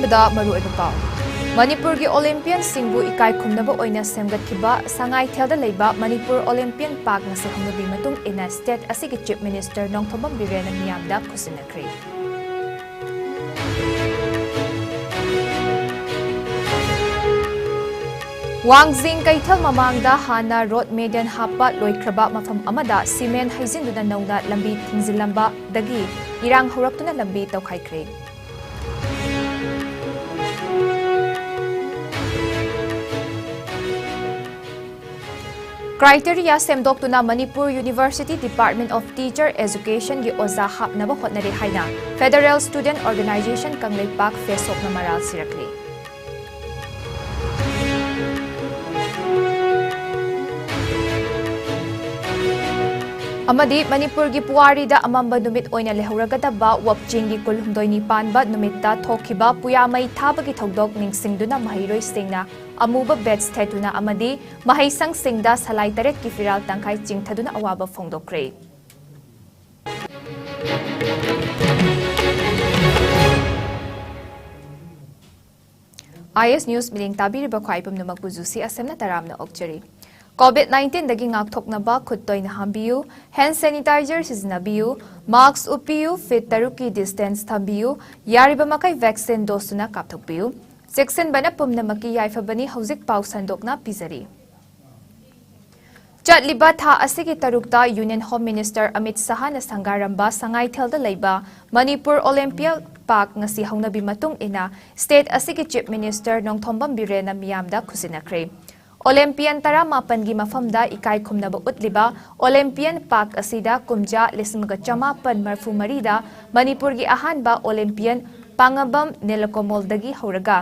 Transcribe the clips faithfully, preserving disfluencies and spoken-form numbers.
ꯗ ꯃꯔꯨꯑꯣꯏꯕ ꯄꯥꯎ꯫ ꯃꯅꯤꯄꯨꯔꯒꯤ ꯑꯣꯂꯦꯝꯄꯤꯌꯟꯁꯤꯡꯕꯨ ꯏꯀꯥꯏ ꯈꯨꯝꯅꯕ ꯑꯣꯏꯅ ꯁꯦꯝꯒꯠꯈꯤꯕ ꯁꯉꯥꯏꯊꯦꯜꯗ ꯂꯩꯕ ꯃꯅꯤꯄꯨꯔ ꯑꯣꯂꯦꯝꯄꯤꯌꯟ ꯄꯥꯔꯛ ꯉꯁꯤ ꯍꯧꯅꯕꯤ ꯃꯇꯨꯡ ꯏꯟꯅ ꯁ꯭ꯇꯦꯠ ꯑꯁꯤꯒꯤ ꯆꯤꯐ ꯃꯤꯅꯤꯁꯇꯔ ꯅꯣꯡꯊꯣꯝꯕꯝ ꯕꯤꯔꯦꯟꯅ ꯃꯤꯌꯥꯝꯗ ꯈꯨꯠꯁꯤꯟꯅꯈ꯭ꯔꯦ꯫ ꯋꯥꯡꯖꯤꯡ ꯀꯩꯊꯦꯜ ꯃꯃꯥꯡꯗ ꯍꯥꯟꯅ ꯔꯣꯗ ꯃꯦꯗꯤꯌꯟ ꯍꯥꯞꯄ ꯂꯣꯏꯈ꯭ꯔꯕ ꯃꯐꯝ ꯑꯃꯗ ꯁꯤꯃꯦꯟ ꯍꯩꯖꯤꯟꯗꯨꯅ ꯅꯧꯅ ꯂꯝꯕꯤ ꯊꯤꯡꯖꯤꯜꯂꯝꯕꯗꯒꯤ ꯏꯔꯥꯡ ꯍꯧꯔꯛꯇꯨꯅ ꯂꯝꯕꯤ ꯇꯧꯈꯥꯏꯈ꯭ꯔꯦ꯫ ꯀ꯭ꯔꯥꯏꯇꯦꯔꯤꯌꯥ ꯁꯦꯝꯗꯣꯛꯇꯨꯅ Manipur university department of teacher ꯑꯦꯖꯨꯀꯦꯁꯟꯒꯤ ꯑꯣꯖꯥ ꯍꯥꯞꯅꯕ ꯍꯣꯠꯅꯔꯦ ꯍꯥꯏꯅ ꯐꯦꯗꯔꯦꯜ ꯁ꯭ꯇꯨꯗꯦꯟꯠ ꯑꯣꯔꯒꯅꯥꯏꯖꯦꯁꯟ ꯀꯪꯂꯩꯄꯥꯛ ꯐꯦꯁꯣꯛꯅ ꯃꯔꯥꯜ ꯁꯤꯔꯛꯂꯤ꯫ ꯑꯃꯗꯤ ꯃꯅꯤꯄꯨꯔꯒꯤ ꯄꯨꯋꯥꯔꯤꯗ ꯑꯃꯝꯕ ꯅꯨꯃꯤꯠ ꯑꯣꯏꯅ ꯂꯩꯍꯧꯔꯒꯗꯕ ꯋꯥꯛꯆꯤꯡꯒꯤ ꯀꯨꯟꯍꯨꯝꯗꯣꯏꯅꯤ ꯄꯥꯟꯕ ꯅꯨꯃꯤꯠꯇ ꯊꯣꯛꯈꯤꯕ ꯄꯨꯌꯥ ꯃꯩ ꯊꯥꯕꯒꯤ ꯊꯧꯗꯣꯛ ꯅꯤꯡꯁꯤꯡꯗꯨꯅ ꯃꯍꯩꯔꯣꯏꯁꯤꯡꯅ ꯑꯃꯨꯕ ꯕꯦꯠꯁ ꯊꯦꯠꯇꯨꯅ ꯑꯃꯗꯤ ꯃꯍꯩꯁꯪꯁꯤꯡꯗ ꯁꯂꯥꯏ ꯇꯔꯦꯠꯀꯤ ꯐꯤꯔꯥꯜ ꯇꯪꯈꯥꯏ ꯆꯤꯡꯊꯗꯨꯅ ꯑꯋꯥꯕ ꯐꯣꯡꯗꯣꯛꯈ꯭ꯔꯦ꯫ ꯑꯥꯏ ꯑꯦꯁ ꯅ꯭ꯌꯨꯁ ꯃꯤꯠꯌꯦꯡ ꯇꯥꯕꯤꯔꯤꯕ ꯈ꯭ꯋꯥꯏ ꯄꯨꯝꯅꯃꯛꯄꯨ ꯖꯨꯁꯤ ꯑꯁꯦꯝꯅ ꯇꯔꯥꯝꯅ ꯑꯣꯛꯆꯔꯤ꯫ ꯀꯣꯚꯤꯗ ꯅꯥꯏꯟꯇꯤꯟꯗꯒꯤ ꯉꯥꯛꯊꯣꯛꯅꯕ ꯈꯨꯠ ꯇꯣꯏꯅ ꯍꯥꯝꯕꯤꯌꯨ, ꯍꯦꯟ ꯁꯦꯅꯤꯇꯥꯏꯖꯔ ꯁꯤꯖꯤꯟꯅꯕꯤꯌꯨ, ꯃꯥꯁꯛ ꯎꯞꯄꯤꯌꯨ, ꯐꯤꯠ ꯇꯔꯨꯛꯀꯤ ꯗꯤꯁꯇꯦꯟꯁ ꯊꯝꯕꯤꯌꯨ, ꯌꯥꯔꯤꯕ ꯃꯈꯩ ꯚꯦꯛꯁꯤꯟ ꯗꯣꯁꯇꯨꯅ ꯀꯥꯞꯊꯣꯛꯄꯤꯌꯨ꯫ ꯆꯦꯛꯁꯤꯟꯕꯅ ꯄꯨꯝꯅꯃꯛꯀꯤ ꯌꯥꯏꯐꯕꯅꯤ꯫ ꯍꯧꯖꯤꯛ ꯄꯥꯎ ꯁꯟꯗꯣꯛꯅ ꯄꯤꯖꯔꯤ꯫ ꯆꯠꯂꯤꯕ ꯊꯥ ꯑꯁꯤꯒꯤ ꯇꯔꯨꯛꯇ ꯌꯨꯅꯤꯌꯟ ꯍꯣꯝ ꯃꯤꯅꯤꯁꯇꯔ ꯑꯃꯤꯠ ꯁꯍꯥꯅ ꯁꯪꯒꯥꯔꯝꯕ ꯁꯉꯥꯏꯊꯦꯜꯗ ꯂꯩꯕ ꯃꯅꯤꯄꯨꯔ ꯑꯣꯂꯦꯝꯄꯤꯌꯥ ꯄꯥꯔꯛ ꯉꯁꯤ ꯍꯧꯅꯕꯤ ꯃꯇꯨꯡ ꯏꯟꯅ ꯁ꯭ꯇꯦꯠ ꯑꯁꯤꯒꯤ ꯆꯤꯐ ꯃꯤꯅꯤꯁꯇꯔ ꯅꯣꯡꯊꯣꯝꯕꯝ ꯕꯤꯔꯦꯟꯅ ꯃꯤꯌꯥꯝꯗ ꯈꯨꯠꯁꯤꯟꯅꯈ꯭ꯔꯦ꯫ ꯑꯣꯂꯦꯝꯄꯤꯌꯟ ꯇꯔꯥꯃꯥꯄꯟꯒꯤ ꯃꯐꯝꯗ ꯏꯀꯥꯏ ꯈꯨꯝꯅꯕ ꯎꯠꯂꯤꯕ ꯑꯣꯂꯦꯝꯄꯤꯌꯟ ꯄꯥꯔꯛ ꯑꯁꯤꯗ ꯀꯨꯝꯖꯥ ꯂꯤꯁꯤꯡ ꯑꯃꯒ ꯆꯃꯥꯄꯟ ꯃꯔꯤꯐꯨ ꯃꯔꯤꯗ ꯃꯅꯤꯄꯨꯔꯒꯤ ꯑꯍꯥꯟꯕ ꯑꯣꯂꯦꯝꯄꯤꯌꯟ ꯄꯥꯉꯝꯕꯝ ꯅꯤꯂꯀꯃꯣꯜꯗꯒꯤ ꯍꯧꯔꯒ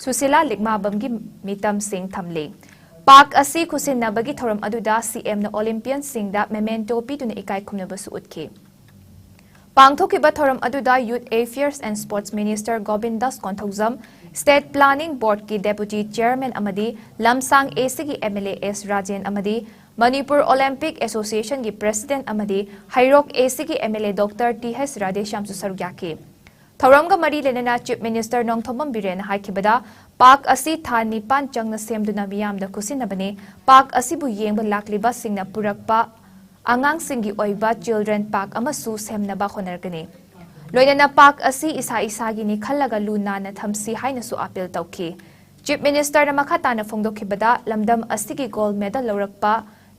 ꯁꯨꯁꯤꯂꯥ ꯂꯤꯛꯃꯥꯕꯝꯒꯤ ꯃꯤꯇꯝꯁꯤꯡ ꯊꯝꯂꯤ꯫ ꯄꯥꯔꯛ ꯑꯁꯤ ꯈꯨꯠꯁꯤꯟꯅꯕꯒꯤ ꯊꯧꯔꯝ ꯑꯗꯨꯗ ꯁꯤ ꯑꯦꯝꯅ ꯑꯣꯂꯦꯝꯄꯤꯌꯟꯁꯤꯡꯗ ꯃꯦꯃꯦꯟꯇꯣ ꯄꯤꯗꯨꯅ ꯏꯀꯥꯏ ꯈꯨꯝꯅꯕꯁꯨ ꯎꯠꯈꯤ꯫ ꯄꯥꯡꯊꯣꯛꯈꯤꯕ ꯊꯧꯔꯝ ꯑꯗꯨꯗ youth affairs and sports minister Govindas Konthoujam, state planning ꯕꯣꯔꯗꯀꯤ ꯗꯦꯄꯨꯇꯤ ꯆꯦꯌꯔꯃꯦꯟ ꯑꯃꯗꯤ ꯂꯝꯁꯥꯡ ꯑꯦꯁꯤꯒꯤ M L A S Rajen ꯑꯃꯗꯤ ꯃꯅꯤꯄꯨꯔ ꯑꯣꯂꯦꯝꯄꯤꯛ ꯑꯦꯁꯣꯁꯤꯌꯦꯁꯟꯒꯤ ꯄ꯭ꯔꯦꯁꯤꯗꯦꯟꯠ ꯑꯃꯗꯤ ꯍꯩꯔꯣꯛ ꯑꯦꯁꯤꯒꯤ M L A doctor T H ꯔꯥꯙꯦꯁ꯭ꯌꯥꯝꯁꯨ ꯁꯔꯨꯛ ꯌꯥꯈꯤ꯫ ꯊꯧꯔꯝꯒ ꯃꯔꯤ ꯂꯩꯅꯅ Chief Minister ꯅꯣꯡꯊꯣꯝꯕꯝ ꯕꯤꯔꯦꯟꯅ ꯍꯥꯏꯈꯤꯕꯗ, ꯄꯥꯔꯛ ꯑꯁꯤ ꯊꯥ ꯅꯤꯄꯥꯟ ꯆꯪꯅ ꯁꯦꯝꯗꯨꯅ ꯃꯤꯌꯥꯝꯗ ꯈꯨꯠꯁꯤꯟꯅꯕꯅꯤ꯫ ꯄꯥꯔꯛ ꯑꯁꯤꯕꯨ ꯌꯦꯡꯕ ꯂꯥꯛꯂꯤꯕꯁꯤꯡꯅ ꯄꯨꯔꯛꯄ ꯑꯉꯥꯡꯁꯤꯡꯒꯤ ꯑꯣꯏꯕ children park ꯑꯃꯁꯨ ꯁꯦꯝꯅꯕ ꯍꯣꯠꯅꯔꯒꯅꯤ꯫ ꯂꯣꯏꯅꯅ ꯄꯥꯔꯛ ꯑꯁꯤ ꯏꯁꯥ ꯏꯁꯥꯒꯤꯅꯤ ꯈꯜꯂꯒ ꯂꯨ ꯅꯥꯟꯅ ꯊꯝꯁꯤ ꯍꯥꯏꯅꯁꯨ ꯑꯥꯄꯤꯜ ꯇꯧꯈꯤ꯫ Chief Ministerꯅ ꯃꯈꯥ ꯇꯥꯅ ꯐꯣꯡꯗꯣꯛꯈꯤꯕꯗ, ꯂꯝꯗꯝ ꯑꯁꯤꯒꯤ gold medal ꯂꯧꯔꯛꯄ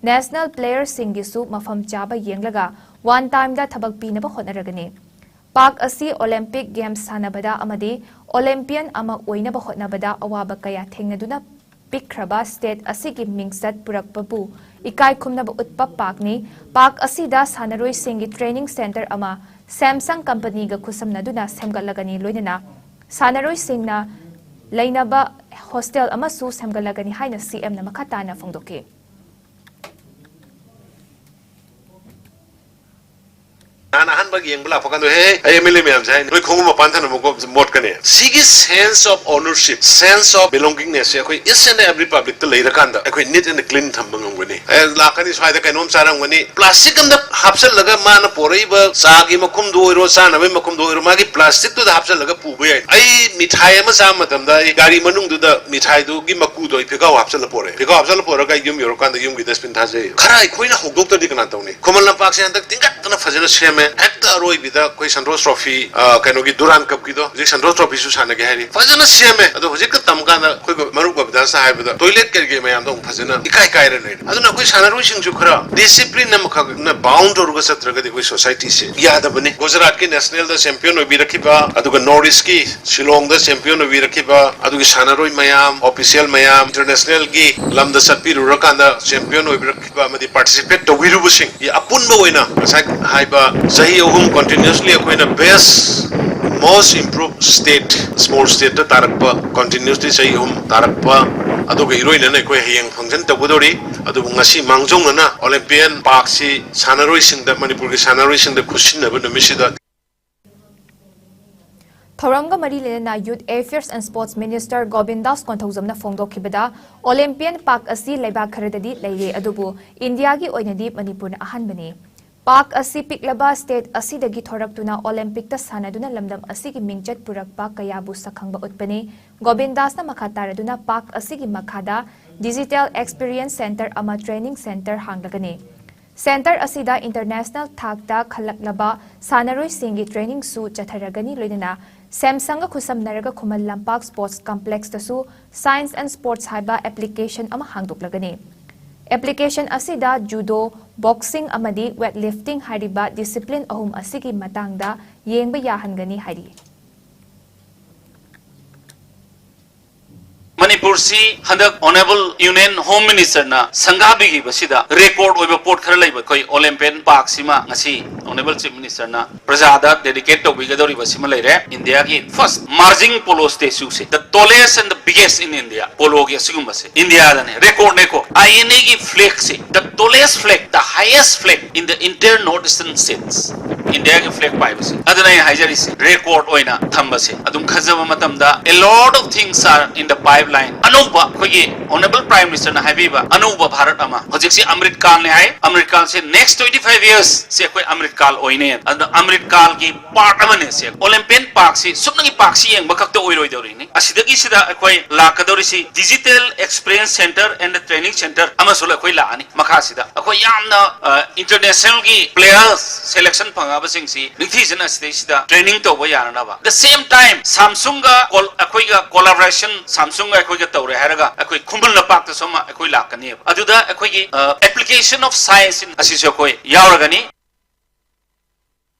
national playerꯁꯤꯡꯒꯤꯁꯨ ꯃꯐꯝ ꯆꯥꯕ ꯌꯦꯡꯂꯒ one timeꯗ ꯊꯕꯛ ꯄꯤꯅꯕ ꯍꯣꯠꯅꯔꯒꯅꯤ꯫ ꯄꯥꯔꯛ ꯑꯁꯤ Olympic Games ꯁꯥꯟꯅꯕꯗ ꯑꯃꯗꯤ Olympian ꯑꯃ ꯑꯣꯏꯅꯕ ꯍꯣꯠꯅꯕꯗ ꯑꯋꯥꯕ ꯀꯌꯥ ꯊꯦꯡꯅꯗꯨꯅ ꯄꯤꯛꯈ꯭ꯔꯕ state ꯑꯁꯤꯒꯤ ꯃꯤꯡꯆꯠ ꯄꯨꯔꯛꯄꯕꯨ ꯏꯀꯥꯏ ꯈꯨꯝꯅꯕ ꯎꯠꯄ parkꯅꯤ꯫ ꯄꯥꯔꯛ ꯑꯁꯤꯗ ꯁꯥꯟꯅꯔꯣꯏꯁꯤꯡꯒꯤ training centre ꯑꯃ Samsung companyꯒ ꯈꯨꯠꯁꯝꯅꯗꯨꯅ ꯁꯦꯝꯒꯠꯂꯒꯅꯤ, ꯂꯣꯏꯅꯅ ꯁꯥꯟꯅꯔꯣꯏꯁꯤꯡꯅ ꯂꯩꯅꯕ hostel ꯑꯃꯁꯨ ꯁꯦꯝꯒꯠꯂꯒꯅꯤ ꯍꯥꯏꯅ CMꯅ ꯃꯈꯥ ꯇꯥꯅ ꯐꯣꯡꯗꯣꯛꯈꯤ꯫ ꯅꯍꯥꯟ ꯑꯍꯥꯟꯕ ꯌꯦꯡꯕ ꯂꯥꯛꯄ ꯀꯥꯟꯗ, "ꯍꯦ, ꯑꯩ MLA ꯃꯌꯥꯝꯁꯦ ꯍꯥꯏꯅꯤ, ꯅꯣꯏ ꯈꯣꯡꯎꯞ ꯃꯄꯥꯟ ꯊꯝꯃꯝꯃꯨꯀꯣ, ꯃꯣꯠꯀꯅꯤ"꯫ ꯁꯤꯒꯤ sense of ownership, sense of belongingnessꯁꯦ ꯑꯩꯈꯣꯏ each and every publicꯇ ꯂꯩꯔꯀꯥꯟꯗ ꯑꯩꯈꯣꯏ neat and clean ꯊꯝꯕ ꯉꯝꯒꯅꯤ꯫ ꯑꯦ, ꯂꯥꯛꯀꯅꯤ, ꯁ꯭ꯋꯥꯏꯗ ꯀꯩꯅꯣꯝ ꯆꯥꯔꯝꯒꯅꯤ, plastic ꯑꯝꯗ ꯍꯥꯞꯆꯜꯂꯒ ꯃꯥꯅ ꯄꯣꯔꯛꯏꯕ ꯆꯥꯒꯤ ꯃꯈꯨꯝꯗꯨ ꯑꯣꯏꯔꯣ, ꯆꯥꯅꯕꯒꯤ ꯃꯈꯨꯝꯗꯨ ꯑꯣꯏꯔꯣ, ꯃꯥꯒꯤ plasticꯇꯨꯗ ꯍꯥꯞꯆꯜꯂꯒ ꯄꯨꯕ ꯌꯥꯏ꯫ ꯑꯩ ꯃꯤꯊꯥꯏ ꯑꯃ ꯆꯥꯕ ꯃꯇꯝꯗ ꯑꯩ ꯒꯥꯔꯤ ꯃꯅꯨꯡꯗꯨꯗ ꯃꯤꯊꯥꯏꯗꯨꯒꯤ ꯃꯀꯨꯗꯣ ꯑꯩ ꯐꯤꯈꯥꯎ ꯍꯥꯞꯆꯜꯂ ꯄꯣꯔꯛꯑꯦ꯫ ꯐꯤꯈꯥꯎ ꯍꯥꯞꯆꯜꯂ ꯄꯣꯔꯛꯑꯒ ꯑꯩ ꯌꯨꯝ ꯌꯧꯔꯀꯥꯟꯗ ꯌꯨꯝꯒꯤ dustbin ꯊꯥꯖꯩ꯫ ꯈꯔ ꯑꯩꯈꯣꯏꯅ ꯍꯧꯗꯣꯛꯇ꯭ꯔꯗꯤ ꯀꯅꯥ ꯇꯧꯅꯤ? ꯈꯨꯃꯟ ꯂꯝꯄꯥꯛꯁꯦ ꯍꯟꯗꯛ ꯇꯤꯡꯈꯠꯇꯅ ꯐꯖꯅ ꯁꯦꯝꯃꯦ꯫ ꯍꯦꯛꯇ ꯑꯔꯣꯏꯕꯤꯗ ꯑꯩꯈꯣꯏ ꯁꯟꯇꯣꯁ trophy, ꯑ, ꯀꯩꯅꯣꯒꯤ Durand Cupꯀꯤꯗꯣ, ꯍꯧꯖꯤꯛ ꯁꯟꯇꯣꯁ trophyꯁꯨ ꯁꯥꯟꯅꯒꯦ ꯍꯥꯏꯔꯤ꯫ ꯐꯖꯅ ꯁꯦꯝꯃꯦ꯫ ꯑꯗꯣ ꯍꯧꯖꯤꯛꯀ ꯇꯝ ꯀꯥꯟꯗ ꯑꯩꯈꯣꯏ ꯃꯔꯨꯞ ꯒꯣꯕꯤꯟꯗꯥꯁꯅ ꯍꯥꯏꯕꯗ toilet ꯀꯔꯤ ꯀꯔꯤ ꯃꯌꯥꯝꯗꯣ ꯑꯃꯨꯛ ꯐꯖꯅ ꯏꯀꯥꯏ ꯀꯥꯏꯔ ꯂꯩꯔꯦ꯫ ꯑꯗꯨꯅ ꯑꯩꯈꯣꯏ ꯁꯥꯟꯅꯔꯣꯏꯁꯤꯡꯁꯨ ꯈꯔ discipline ꯑꯃꯈꯛꯅ bound ꯇꯧꯔꯒ ꯆꯠꯇ꯭ꯔꯒꯗꯤ ꯑꯩꯈꯣꯏ societyꯁꯦ ꯌꯥꯗꯕꯅꯤ꯫ ꯒꯨꯖꯔꯥꯠꯀꯤ nationalꯗ champion ꯑꯣꯏꯕꯤꯔꯛꯈꯤꯕ, ꯑꯗꯨꯒ North Eastꯀꯤ ꯁꯤꯂꯣꯡꯗ champion ꯑꯣꯏꯕꯤꯔꯛꯈꯤꯕ, ꯑꯗꯨꯒꯤ ꯁꯥꯟꯅꯔꯣꯏ ꯃꯌꯥꯝ, official ꯃꯌꯥꯝ, internationalꯒꯤ ꯂꯝꯗ ꯆꯠꯄꯤꯔꯨꯔꯀꯥꯟꯗ champion ꯑꯣꯏꯕꯤꯔꯛꯈꯤꯕ ꯑꯃꯗꯤ participate ꯇꯧꯕꯤꯔꯨꯕꯁꯤꯡꯒꯤ ꯑꯄꯨꯟꯕ ꯑꯣꯏꯅ ꯉꯁꯥꯏ ꯍꯥꯏꯕ ꯆꯍꯤ ꯑꯍꯨꯝ continuously ꯑꯩꯈꯣꯏꯅ best, most improved state, sports stateꯇ ꯇꯥꯔꯛꯄ, continuously ꯆꯍꯤ ꯑꯍꯨꯝ ꯇꯥꯔꯛꯄ, ꯑꯗꯨꯒ ꯏꯔꯣꯏꯅꯅ ꯑꯩꯈꯣꯏ ꯍꯌꯦꯡ function ꯇꯧꯒꯗꯧꯔꯤ꯫ ꯑꯗꯨꯕꯨ ꯉꯁꯤ ꯃꯥꯡꯖꯧꯅꯅ Olympian parkꯁꯤ ꯁꯥꯟꯅꯔꯣꯏꯁꯤꯡꯗ, ꯃꯅꯤꯄꯨꯔꯒꯤ ꯁꯥꯟꯅꯔꯣꯏꯁꯤꯡꯗ ꯈꯨꯠꯁꯤꯟꯅꯕ ꯅꯨꯃꯤꯠꯁꯤꯗ ꯊꯧꯔꯝꯒ ꯃꯔꯤ ꯂꯩꯅꯅ Youth Affairs and Sports Minister ꯒꯣꯕꯤꯟꯗꯥꯁ ꯀꯣꯟꯊꯧꯖꯝꯅ ꯐꯣꯡꯗꯣꯛꯈꯤꯕꯗ, Olympian park ꯑꯁꯤ ꯂꯩꯕꯥꯛ ꯈꯔꯗꯗꯤ ꯂꯩꯔꯦ, ꯑꯗꯨꯕꯨ ꯏꯟꯗꯤꯌꯥꯒꯤ ꯑꯣꯏꯅꯗꯤ ꯃꯅꯤꯄꯨꯔꯅ ꯑꯍꯥꯟꯕꯅꯤ꯫ ꯄꯥꯛ ꯑꯁꯤ ꯄꯤꯛꯂꯕ ꯁ꯭ꯇꯦꯠ ꯑꯁꯤꯗꯒꯤ ꯊꯣꯔꯛꯇꯨꯅ ꯑꯣꯂꯦꯝꯄꯤꯛꯇ ꯁꯥꯟꯅꯗꯨꯅ ꯂꯝꯗꯝ ꯑꯁꯤꯒꯤ ꯃꯤꯡꯆꯠ ꯄꯨꯔꯛꯄ ꯀꯌꯥꯕꯨ ꯁꯛꯈꯪꯕ ꯎꯠꯄꯅꯤ꯫ ꯒꯣꯕꯤꯟꯗꯥꯁꯅ ꯃꯈꯥ ꯇꯥꯔꯗꯨꯅ ꯄꯥꯛ ꯑꯁꯤꯒꯤ ꯃꯈꯥꯗ ꯗꯤꯖꯤꯇꯦꯜ ꯑꯦꯛꯁꯄꯤꯔꯤꯌꯦꯟꯁ ꯁꯦꯟꯇꯔ ꯑꯃ ꯇ꯭ꯔꯦꯅꯤꯡ ꯁꯦꯟꯇꯔ ꯍꯥꯡꯂꯒꯅꯤ꯫ ꯁꯦꯟꯇꯔ ꯑꯁꯤꯗ ꯏꯟꯇꯔꯅꯦꯁꯅꯦꯜ ꯊꯥꯛꯇ ꯈꯜꯂꯛꯂꯕ ꯁꯥꯟꯅꯔꯣꯏꯁꯤꯡꯒꯤ ꯇ꯭ꯔꯦꯅꯤꯡꯁꯨ ꯆꯠꯊꯔꯒꯅꯤ, ꯂꯣꯏꯅꯅ ꯁꯦꯝꯁꯪꯒ ꯈꯨꯠꯁꯝꯅꯔꯒ Khuman Lampak sports ꯀꯝꯄ꯭ꯂꯦꯛꯁꯇꯁꯨ science and sports ꯍꯥꯏꯕ ꯑꯦꯄ꯭ꯂꯤꯀꯦꯁꯟ ꯑꯃ ꯍꯥꯡꯗꯣꯛꯂꯒꯅꯤ꯫ ꯑꯦꯄ꯭ꯂꯤꯀꯦꯁꯟ ꯑꯁꯤꯗ ꯖꯨꯗꯣ, ꯕꯣꯛꯁꯤꯡ ꯑꯃꯗꯤ ꯋꯦꯠ ꯂꯤꯐꯇꯤꯡ ꯍꯥꯏꯔꯤꯕ ꯗꯤꯁꯤꯄ꯭ꯂꯤꯟ ꯑꯍꯨꯝ ꯑꯁꯤꯒꯤ ꯃꯇꯥꯡꯗ ꯌꯦꯡꯕ ꯌꯥꯍꯟꯒꯅꯤ ꯍꯥꯏꯔꯤ꯫ ꯃꯅꯤꯄꯨꯔꯁꯤ ꯍꯟꯗꯛ ꯑꯣꯅꯔꯦꯕꯜ ꯌꯨꯅꯤꯌꯟ ꯍꯣꯝ ꯃꯤꯅꯤꯁꯇꯔꯅ ꯁꯪꯒꯥꯕꯤꯈꯤꯕꯁꯤꯗ ꯔꯦꯀꯣꯔꯗ ꯑꯣꯏꯕ ꯄꯣꯠ ꯈꯔ ꯂꯩꯕ ꯑꯩꯈꯣꯏ ꯑꯣꯂꯦꯝꯄꯤꯌꯟ ꯄꯥꯔꯛꯁꯤꯃ ꯉꯁꯤ ꯑꯣꯅꯔꯦꯕꯜ ꯆꯤꯐ ꯃꯤꯅꯤꯁꯇꯔꯅ ꯄ꯭ꯔꯖꯥꯗ ꯗꯦꯗꯤꯀꯦꯠ ꯇꯧꯕꯤꯒꯗꯧꯔꯤꯕꯁꯤꯃ ꯂꯩꯔꯦ꯫ ꯏꯟꯗꯤꯌꯥꯒꯤ ꯐꯥꯔꯁ ꯃꯥꯔꯖꯤꯡ ꯄꯣꯂꯣ ꯁ꯭ꯇꯦꯆꯨꯁꯦ, the tallest and the biggest in India, ꯄꯣꯂꯣꯒꯤ ꯑꯁꯤꯒꯨꯝꯕꯁꯦ ꯏꯟꯗꯤꯌꯥꯗꯅꯦ, ꯔꯦꯀꯣꯔꯗꯅꯦꯀꯣ꯫ ꯑꯥꯏ ꯑꯦꯟ ꯑꯦꯒꯤ ꯐ꯭ꯂꯦꯒꯁꯦ, the tallest flag, the highest flag in the entire north eastern states, ꯏꯟꯗꯤꯌꯥꯒꯤ ꯐ꯭ꯂꯦꯒ ꯄꯥꯏꯕꯁꯦ꯫ ꯑꯗꯨꯅ ꯑꯩꯅ ꯍꯥꯏꯖꯔꯤꯁꯦ, ꯔꯦꯀꯣꯔꯗ ꯑꯣꯏꯅ ꯊꯝꯕꯁꯦ꯫ ꯑꯗꯨꯝ ꯈꯟꯖꯕ ꯃꯇꯝꯗ, a lot of things are in the pipeline. ꯑꯅꯧꯕ ꯑꯩꯈꯣꯏꯒꯤ ꯑꯣꯅꯔꯦꯕꯜ ꯄ꯭ꯔꯥꯏꯝ ꯃꯤꯅꯤꯁꯇꯔꯅ ꯍꯥꯏꯕꯤꯕ ꯑꯅꯧꯕ ꯚꯥꯔꯠ ꯑꯃ꯫ ꯍꯧꯖꯤꯛꯁꯤ ꯑꯃ꯭ꯔꯤꯠ ꯀꯥꯜꯅꯦ ꯍꯥꯏ꯫ ꯑꯃ꯭ꯔꯤꯠ ꯀꯥꯜꯁꯦ next twenty five years ꯁꯦ ꯑꯩꯈꯣꯏ ꯑꯃ꯭ꯔꯤꯠ ꯀꯥꯜ ꯑꯣꯏꯅꯦ꯫ ꯑꯗꯨꯅ ꯑꯃ꯭ꯔꯤꯠ ꯀꯥꯜꯒꯤ ꯄꯥꯔꯠ ꯑꯃꯅꯦ ꯁꯦ꯫ ꯑꯣꯂꯦꯝꯄꯤꯌꯟ ꯄꯥꯔꯛꯁꯤ ꯁꯨꯞꯅꯒꯤ ꯄꯥꯔꯛꯁꯤ ꯌꯦꯡꯕ ꯈꯛꯇ ꯑꯣꯏꯔꯣꯏꯗꯧꯔꯤꯅꯤ꯫ ꯑꯁꯤꯗꯒꯤ ꯁꯤꯗ ꯑꯩꯈꯣꯏ ꯂꯥꯛꯀꯗꯧꯔꯤꯁꯤ digital experience center and training center ꯑꯃꯁꯨ ꯑꯩꯈꯣꯏ ꯂꯥꯛꯑꯅꯤ꯫ ꯃꯈꯥꯁꯤꯗ ꯑꯩꯈꯣꯏ ꯌꯥꯝꯅ, ꯑ, ꯏꯟꯇꯔꯅꯦꯁꯅꯦꯜꯒꯤ ꯄ꯭ꯂꯦꯌꯔꯁ ꯁꯦꯂꯦꯛꯁꯟ ꯐꯪꯉꯕꯁꯤꯡꯁꯤ ꯅꯤꯡꯊꯤꯖꯅ ꯑꯁꯤꯗꯩꯁꯤꯗ ꯇ꯭ꯔꯦꯅꯤꯡ ꯇꯧꯕ ꯌꯥꯅꯅꯕ꯫ The same time, ꯁꯥꯝꯁꯨꯡꯒ ꯀꯣꯜ-, ꯑꯩꯈꯣꯏꯒ ꯀꯣꯂꯥꯕꯣꯔꯦꯁꯟ ꯁꯥꯝꯁꯨꯡꯒ ꯑꯩꯈꯣꯏꯒ ꯇꯧꯔꯦ ꯍꯥꯏꯔꯒ ꯑꯩꯈꯣꯏ ꯈꯨꯝꯕꯨꯜ ꯂꯝꯄꯥꯛꯇꯁꯨ ꯑꯃ ꯑꯩꯈꯣꯏ ꯂꯥꯛꯀꯅꯦꯕ꯫ ꯑꯗꯨꯗ ꯑꯩꯈꯣꯏꯒꯤ, ꯑ, application of science ꯑꯁꯤꯁꯨ ꯑꯩꯈꯣꯏ ꯌꯥꯎꯔꯒꯅꯤ꯫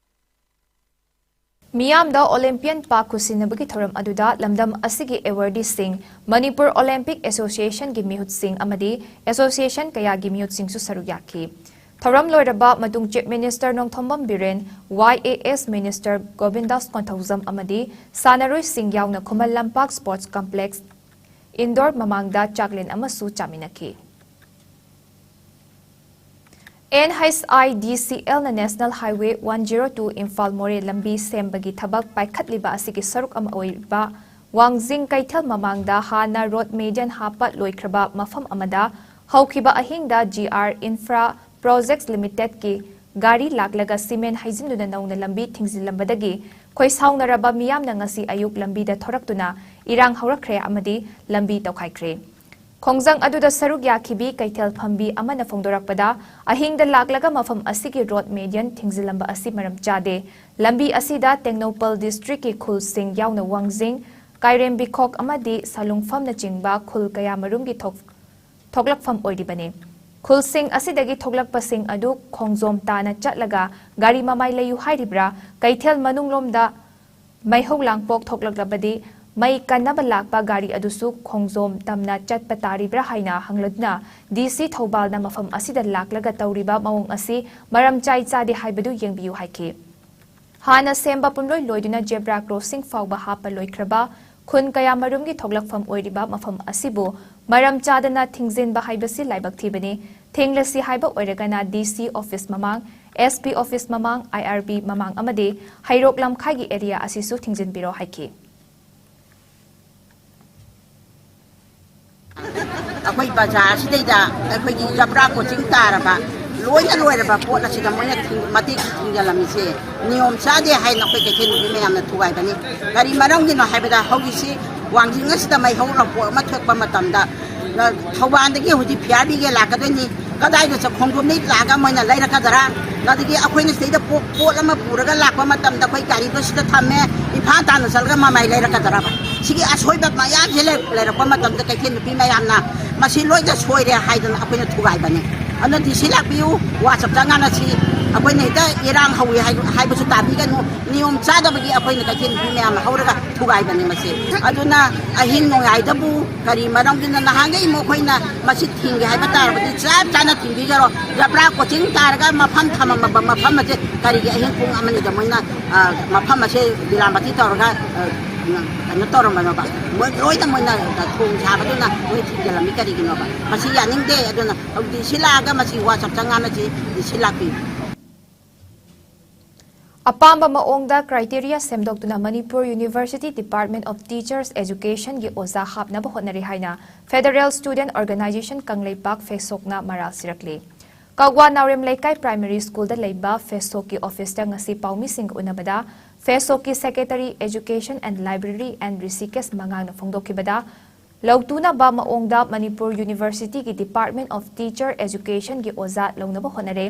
ꯃꯤꯌꯥꯝꯗ ꯑꯣꯂꯦꯝꯄꯤꯌꯟ ꯄꯥꯛ ꯈꯨꯠꯁꯤꯟꯅꯕꯒꯤ ꯊꯧꯔꯝ ꯑꯗꯨꯗ ꯂꯝꯗꯝ ꯑꯁꯤꯒꯤ ꯑꯦꯋꯥꯔꯗꯤꯁꯤꯡ, ꯃꯅꯤꯄꯨꯔ ꯑꯣꯂꯦꯝꯄꯤꯛ ꯑꯦꯁꯣꯁꯤꯌꯦꯁꯟꯒꯤ ꯃꯤꯍꯨꯠꯁꯤꯡ ꯑꯃꯗꯤ ꯑꯦꯁꯣꯁꯤꯌꯦꯁꯟ ꯀꯌꯥꯒꯤ ꯃꯤꯍꯨꯠꯁꯤꯡꯁꯨ ꯁꯔꯨꯛ ꯌꯥꯈꯤ꯫ ꯊꯧꯔꯝ ꯂꯣꯏꯔꯕ ꯃꯇꯨꯡ chief minister Nongthombam Biren, Y A S minister Govindas Konthoujam ꯑꯃꯗꯤ ꯁꯥꯟꯅꯔꯣꯏꯁꯤꯡ ꯌꯥꯎꯅ ꯈꯨꯃꯟ ꯂꯝꯄꯥꯛ ꯁ꯭ꯄꯣꯔꯠꯁ ꯀꯝꯄ꯭ꯂꯦꯛꯁ ꯏꯟꯗꯣꯔ ꯃꯃꯥꯡꯗ ꯆꯥꯛꯂꯦꯟ ꯑꯃꯁꯨ ꯆꯥꯃꯤꯟꯅꯈꯤ꯫ ꯑꯦꯟ ꯑꯩꯆ ꯑꯥꯏ ꯗꯤ ꯁꯤ ꯑꯦꯜꯅ National Highway one zero two Imphal ꯃꯣꯔꯦ ꯂꯝꯕꯤ ꯁꯦꯝꯕꯒꯤ ꯊꯕꯛ ꯄꯥꯏꯈꯠꯂꯤꯕ ꯑꯁꯤꯒꯤ ꯁꯔꯨꯛ ꯑꯃ ꯑꯣꯏꯔꯤꯕ ꯋꯥꯡꯖꯤꯡ ꯀꯩꯊꯦꯜ ꯃꯃꯥꯡꯗ ꯍꯥꯟꯅ ꯔꯣꯗ ꯃꯦꯗꯤꯌꯟ ꯍꯥꯞꯄ ꯂꯣꯏꯈ꯭ꯔꯕ ꯃꯐꯝ ꯑꯃꯗ ꯍꯧꯈꯤꯕ ꯑꯍꯤꯡꯗ ꯖꯤ ꯑꯥꯔ ꯏꯟꯐ꯭ꯔꯥ ꯄ꯭ꯔꯣꯖꯦꯛꯁ ꯂꯤꯃꯤꯇꯦꯗꯀꯤ ꯒꯥꯔꯤ ꯂꯥꯛꯂꯒ ꯁꯤꯃꯦꯟ ꯍꯩꯖꯤꯟꯗꯨꯅ ꯅꯧꯅ ꯂꯝꯕꯤ ꯊꯤꯡꯖꯤꯜꯂꯝꯕꯗꯒꯤ ꯈꯣꯏ ꯁꯥꯎꯅꯔꯕ ꯃꯤꯌꯥꯝꯅ ꯉꯁꯤ ꯑꯌꯨꯛ ꯂꯝꯕꯤꯗ ꯊꯣꯔꯛꯇꯨꯅ ꯏꯔꯥꯡ ꯍꯧꯔꯛꯈ꯭ꯔꯦ ꯑꯃꯗꯤ ꯂꯝꯕꯤ ꯇꯧꯈꯥꯏꯈ꯭ꯔꯦ꯫ ꯈꯣꯡꯖꯪ ꯑꯗꯨꯗ ꯁꯔꯨꯛ ꯌꯥꯈꯤꯕꯤ ꯀꯩꯊꯦꯜ ꯐꯝꯕꯤ ꯑꯃꯅ ꯐꯣꯡꯗꯣꯔꯛꯄꯗ, ꯑꯍꯤꯡꯗ ꯂꯥꯛꯂꯒ ꯃꯐꯝ ꯑꯁꯤꯒꯤ ꯔꯣꯗ ꯃꯦꯗꯤꯌꯟ ꯊꯤꯡꯖꯤꯜꯂꯝꯕ ꯑꯁꯤ ꯃꯔꯝ ꯆꯥꯗꯦ꯫ ꯂꯝꯕꯤ ꯑꯁꯤꯗ ꯇꯦꯡꯅꯧꯄꯜ ꯗꯤꯁꯇ꯭ꯔꯤꯛꯀꯤ ꯈꯨꯜꯁꯤꯡ ꯌꯥꯎꯅ ꯋꯥꯡꯖꯤꯡ, ꯀꯥꯏꯔꯦꯝꯕꯤꯈꯣꯛ ꯑꯃꯗꯤ ꯁꯥꯂꯨꯡꯐꯝꯅꯆꯤꯡꯕ ꯈꯨꯜ ꯀꯌꯥꯃꯔꯨꯝꯒꯤ ꯊꯣꯛ-, ꯊꯣꯛꯂꯛꯐꯝ ꯑꯣꯏꯔꯤꯕꯅꯤ꯫ ꯈꯨꯜꯁꯤꯡ ꯑꯁꯤꯗꯒꯤ ꯊꯣꯛꯂꯛꯄꯁꯤꯡ ꯑꯗꯨ ꯈꯣꯡꯖꯣꯝ ꯇꯥꯅ ꯆꯠꯂꯒ ꯒꯥꯔꯤ ꯃꯃꯥꯏ ꯂꯩꯌꯨ ꯍꯥꯏꯔꯤꯕ꯭ꯔꯥ, ꯀꯩꯊꯦꯜ ꯃꯅꯨꯡꯂꯣꯝꯗ ꯃꯩꯍꯧ ꯂꯥꯡꯄꯣꯛ ꯊꯣꯛꯂꯛꯂꯕꯗꯤ ꯃꯩ ꯀꯟꯅꯕ ꯂꯥꯛꯄ ꯒꯥꯔꯤ ꯑꯗꯨꯁꯨ ꯈꯣꯡꯖꯣꯝ ꯇꯝꯅ ꯆꯠꯄ ꯇꯥꯔꯤꯕ꯭ꯔꯥ ꯍꯥꯏꯅ ꯍꯪꯂꯗꯨꯅ, ꯗꯤ ꯁꯤ ꯊꯧꯕꯥꯜꯅ ꯃꯐꯝ ꯑꯁꯤꯗ ꯂꯥꯛꯂꯒ ꯇꯧꯔꯤꯕ ꯃꯑꯣꯡ ꯑꯁꯤ ꯃꯔꯝ ꯆꯥꯏ ꯆꯥꯗꯦ ꯍꯥꯏꯕꯗꯨ ꯌꯦꯡꯕꯤꯌꯨ ꯍꯥꯏꯈꯤ꯫ ꯍꯥꯟꯅ ꯁꯦꯝꯕ ꯄꯨꯝꯂꯣꯏ ꯂꯣꯏꯗꯨꯅ ꯖꯦꯕ꯭ꯔꯥ ꯀ꯭ꯔꯣꯁꯤꯡ ꯐꯥꯎꯕ ꯍꯥꯞꯄ ꯂꯣꯏꯈ꯭ꯔꯕ ꯈꯨꯟ ꯀꯌꯥꯃꯔꯨꯝꯒꯤ ꯊꯣꯛꯂꯛꯐꯝ ꯑꯣꯏꯔꯤꯕ ꯃꯐꯝ ꯑꯁꯤꯕꯨ ꯃꯔꯝ ꯆꯥꯗꯅ ꯊꯤꯡꯖꯤꯟꯕ ꯍꯥꯏꯕꯁꯤ ꯂꯥꯏꯕꯛ ꯊꯤꯕꯅꯤ꯫ ꯊꯤꯡꯂꯁꯤ ꯍꯥꯏꯕ ꯑꯣꯏꯔꯒꯅ ꯗꯤ ꯁꯤ ꯑꯣꯐꯤꯁ ꯃꯃꯥꯡ, ꯑꯦꯁ ꯄꯤ ꯑꯣꯐꯤꯁ ꯃꯃꯥꯡ, ꯑꯥꯏ ꯑꯥꯔ ꯕꯤ ꯃꯃꯥꯡ ꯑꯃꯗꯤ ꯍꯩꯔꯣꯛ ꯂꯝꯈꯥꯏꯒꯤ ꯑꯦꯔꯤꯌꯥ ꯑꯁꯤꯁꯨ ꯊꯤꯡꯖꯤꯟꯕꯤꯔꯣ ꯍꯥꯏꯈꯤ꯫ ꯑꯩꯈꯣꯏ ꯕꯖꯥꯔ ꯑꯁꯤꯗꯩꯗ ꯑꯩꯈꯣꯏꯒꯤ ꯖꯕ꯭ꯔꯥ ꯀ꯭ꯔꯣꯁꯤꯡ ꯇꯥꯔꯕ, ꯂꯣꯏꯅ ꯂꯣꯏꯔꯕ ꯄꯣꯠ ꯑꯁꯤꯗ ꯃꯣꯏꯅ ꯊꯤꯡ-, ꯃꯇꯦꯛ ꯊꯤꯡꯖꯤꯜꯂꯝꯃꯤꯁꯦ ꯅꯤꯌꯣꯝ ꯆꯥꯗꯦ ꯍꯥꯏꯅ ꯑꯩꯈꯣꯏ ꯀꯩꯊꯦꯜ ꯅꯨꯄꯤ ꯃꯌꯥꯝꯅ ꯊꯨꯒꯥꯏꯕꯅꯤ꯫ ꯀꯔꯤ ꯃꯔꯝꯒꯤꯅꯣ ꯍꯥꯏꯕꯗ, ꯍꯧꯖꯤꯛꯁꯤ ꯋꯥꯡꯖꯤꯡ ꯑꯁꯤꯗ ꯃꯩꯍꯧ ꯂꯥꯡꯄꯣꯛ ꯑꯃ ꯊꯣꯛꯄ ꯃꯇꯝꯗ, ꯑ, ꯊꯧꯕꯥꯜꯗꯒꯤ ꯍꯧꯖꯤꯛ ꯐꯤꯌꯥꯔꯕꯤꯒꯦ ꯂꯥꯛꯀꯗꯣꯏꯅꯤ, ꯀꯗꯥꯏꯗ ꯆ-, ꯈꯣꯡꯗ꯭ꯔꯨꯝꯗꯒꯤ ꯂꯥꯛꯑꯒ ꯃꯣꯏꯅ ꯂꯩꯔꯛꯀꯗ꯭ꯔꯥ? ꯑꯗꯒꯤ ꯑꯩꯈꯣꯏꯅ ꯁꯤꯗꯩꯗ ꯄꯣ-, ꯄꯣꯠ ꯑꯃ ꯄꯨꯔꯒ ꯂꯥꯛꯄ ꯃꯇꯝꯗ ꯑꯩꯈꯣꯏ ꯒꯥꯔꯤꯗꯣ ꯁꯤꯗ ꯊꯝꯃꯦ, ꯏꯝꯐꯥꯜ ꯇꯥꯟꯅ ꯆꯠꯂꯒ ꯃꯃꯥꯏ ꯂꯩꯔꯛꯀꯗ꯭ꯔꯕ? ꯁꯤꯒꯤ ꯑꯁꯣꯏꯕ ꯃꯌꯥꯝꯁꯦ ꯂꯩ-, ꯂꯩꯔꯛꯄ ꯃꯇꯝꯗ ꯀꯩꯊꯦꯜ ꯅꯨꯄꯤ ꯃꯌꯥꯝꯅ ꯃꯁꯤ ꯂꯣꯏꯅ ꯁꯣꯏꯔꯦ ꯍꯥꯏꯗꯅ ꯑꯩꯈꯣꯏꯅ ꯊꯨꯒꯥꯏꯕꯅꯤ꯫ ꯑꯗꯨꯅ ꯗꯤ ꯁꯤ ꯂꯥꯛꯄꯤꯌꯨ, ꯋꯥ ꯆꯞ ꯆꯥ ꯉꯥꯡꯅꯁꯤ꯫ ꯑꯩꯈꯣꯏꯅ ꯍꯦꯛꯇ ꯏꯔꯥꯡ ꯍꯧꯏ ꯍꯥꯏ-, ꯍꯥꯏꯕꯁꯨ ꯇꯥꯕꯤꯒꯅꯨ꯫ ꯅꯤꯌꯣꯝ ꯆꯥꯗꯕꯒꯤ ꯑꯩꯈꯣꯏꯅ ꯀꯩꯊꯦꯜ ꯅꯨꯄꯤ ꯃꯌꯥꯝ ꯍꯧꯔꯒ ꯊꯨꯒꯥꯏꯕꯅꯤ ꯃꯁꯤ꯫ ꯑꯗꯨꯅ ꯑꯍꯤꯡ ꯅꯣꯡꯌꯥꯏꯗꯕꯨ ꯀꯔꯤ ꯃꯔꯝꯒꯤꯅ ꯅꯍꯥꯟꯈꯩ ꯃꯈꯣꯏꯅ ꯃꯁꯤ ꯊꯤꯡꯒꯦ ꯍꯥꯏꯕ ꯇꯥꯔꯕꯗꯤ ꯆꯞ ꯆꯥꯅ ꯊꯤꯡꯕꯤꯖꯔꯣ꯫ ꯖꯕ꯭ꯔꯥ ꯀ꯭ꯔꯣꯁꯤꯡ ꯇꯥꯔꯒ ꯃꯐꯝ ꯊꯝꯃꯝꯕ ꯃꯐꯝ ꯑꯁꯦ ꯀꯔꯤꯒꯤ ꯑꯍꯤꯡ ꯄꯨꯡ ꯑꯃꯅꯤꯗ ꯃꯣꯏꯅ, ꯑ, ꯃꯐꯝ ꯑꯁꯦ ꯕꯤꯂꯥꯃꯇꯤ ꯇꯧꯔꯒ, ꯑ, ꯀꯩꯅꯣ ꯇꯧꯔꯝꯕꯅꯣꯕ? ꯃꯣꯏ ꯂꯣꯏꯅ ꯃꯣꯏꯅ ꯊꯣꯡ ꯁꯥꯕꯗꯨꯅ ꯃꯣꯏ ꯊꯤꯡꯖꯤꯜꯂꯝꯃꯤ ꯀꯔꯤꯒꯤꯅꯣꯕ? ꯃꯁꯤ ꯌꯥꯅꯤꯡꯗꯦ꯫ ꯑꯗꯨꯅ ꯍꯧꯖꯤꯛ ꯗꯤ ꯁꯤ ꯂꯥꯛꯑꯒ ꯃꯁꯤ ꯋꯥ ꯆꯞ ꯆꯥ ꯉꯥꯡꯅꯁꯤ, ꯗꯤ ꯁꯤ ꯂꯥꯛꯄꯤꯌꯨ꯫ ꯑꯄꯥꯝꯕ ꯃꯑꯣꯡꯗ criteria ꯁꯦꯝꯗꯣꯛꯇꯨꯅ Manipur University Department of Teachers Educationꯒꯤ ꯑꯣꯖꯥ ꯍꯥꯞꯅꯕ ꯍꯣꯠꯅꯔꯤ ꯍꯥꯏꯅ Federal Student Organisation ꯀꯪꯂꯩꯄꯥꯛ, ꯐꯦꯁꯣꯛꯅ ꯃꯔꯥꯜ ꯁꯤꯔꯛꯂꯤ꯫ ꯀꯛꯋꯥ ꯅꯥꯎꯔꯦꯝ ꯂꯩꯀꯥꯏ ꯄ꯭ꯔꯥꯏꯃꯔꯤ ꯁ꯭ꯀꯨꯜꯗ ꯂꯩꯕ ꯐꯦꯁꯣꯛꯀꯤ ꯑꯣꯐꯤꯁꯇ ꯉꯁꯤ ꯄꯥꯎꯃꯤꯁꯤꯡꯒ ꯎꯅꯕꯗ ꯐꯦꯁꯣꯛꯀꯤ secretary education and library and Rishikesh ꯃꯉꯥꯡꯅ ꯐꯣꯡꯗꯣꯛꯈꯤꯕꯗ, ꯂꯧꯇꯨꯅꯕ ꯃꯑꯣꯡꯗ ꯃꯅꯤꯄꯨꯔ ꯌꯨꯅꯤꯚꯔꯁꯤꯇꯤꯒꯤ ꯗꯤꯄꯥꯔꯠꯃꯦꯟ ꯑꯣꯐ ꯇꯤꯆꯔ ꯑꯦꯖꯨꯀꯦꯁꯟꯒꯤ ꯑꯣꯖꯥ ꯂꯧꯅꯕ ꯍꯣꯠꯅꯔꯦ꯫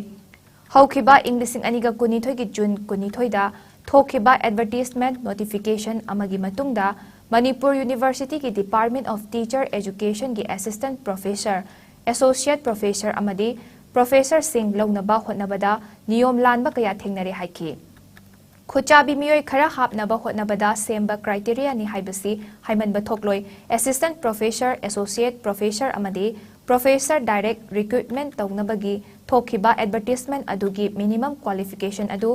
ꯍꯧꯈꯤꯕ ꯏꯪ ꯂꯤꯁꯤꯡ ꯑꯅꯤꯒ ꯀꯨꯟꯅꯤꯊꯣꯏꯒꯤ ꯖꯨꯟ ꯀꯨꯟꯅꯤꯊꯣꯏꯗ ꯊꯣꯛꯈꯤꯕ ꯑꯦꯗꯚꯔꯇꯤꯁꯃꯦꯟꯠ ꯅꯣꯇꯤꯐꯤꯀꯦꯁꯟ ꯑꯃꯒꯤ ꯃꯇꯨꯡꯗ ꯃꯅꯤꯄꯨꯔ ꯌꯨꯅꯤꯚꯔꯁꯤꯇꯤꯒꯤ ꯗꯤꯄꯥꯔꯠꯃꯦꯟ ꯑꯣꯐ ꯇꯤꯆꯔ ꯑꯦꯖꯨꯀꯦꯁꯟꯒꯤ ꯑꯦꯁꯤꯁꯇꯦꯟꯠ ꯄ꯭ꯔꯣꯐꯦꯁꯔ, ꯑꯦꯁꯣꯁꯤꯌꯦꯠ ꯄ꯭ꯔꯣꯐꯦꯁꯔ ꯑꯃꯗꯤ ꯄ꯭ꯔꯣꯐꯦꯁꯔꯁꯤꯡ ꯂꯧꯅꯕ ꯍꯣꯠꯅꯕꯗ ꯅꯤꯌꯣꯝ ꯂꯥꯟꯕ ꯀꯌꯥ ꯊꯦꯡꯅꯔꯦ ꯍꯥꯏꯈꯤ꯫ ꯈꯨꯠꯆꯥꯕꯤ ꯃꯤꯑꯣꯏ ꯈꯔ ꯍꯥꯞꯅꯕ ꯍꯣꯠꯅꯕꯗ ꯁꯦꯝꯕ ꯀ꯭ꯔꯥꯏꯇꯦꯔꯤꯌꯥꯅꯤ ꯍꯥꯏꯕꯁꯤ ꯍꯥꯏꯃꯟꯕ ꯊꯣꯛꯂꯣꯏ꯫ ꯑꯦꯁꯤꯁꯇꯦꯟꯠ ꯄ꯭ꯔꯣꯐꯦꯁꯔ, ꯑꯦꯁꯣꯁꯤꯌꯦꯠ ꯄ꯭ꯔꯣꯐꯦꯁꯔ ꯑꯃꯗꯤ ꯄ꯭ꯔꯣꯐꯦꯁꯔ ꯗꯥꯏꯔꯦꯛ ꯔꯤꯀ꯭ꯔꯨꯠꯃꯦꯟꯠ ꯇꯧꯅꯕꯒꯤ ꯊꯣꯛꯈꯤꯕ ꯑꯦꯗꯚꯔꯇꯤꯁꯃꯦꯟꯠ ꯑꯗꯨꯒꯤ ꯃꯤꯅꯤꯃꯝ ꯀ꯭ꯋꯥꯂꯤꯐꯤꯀꯦꯁꯟ ꯑꯗꯨ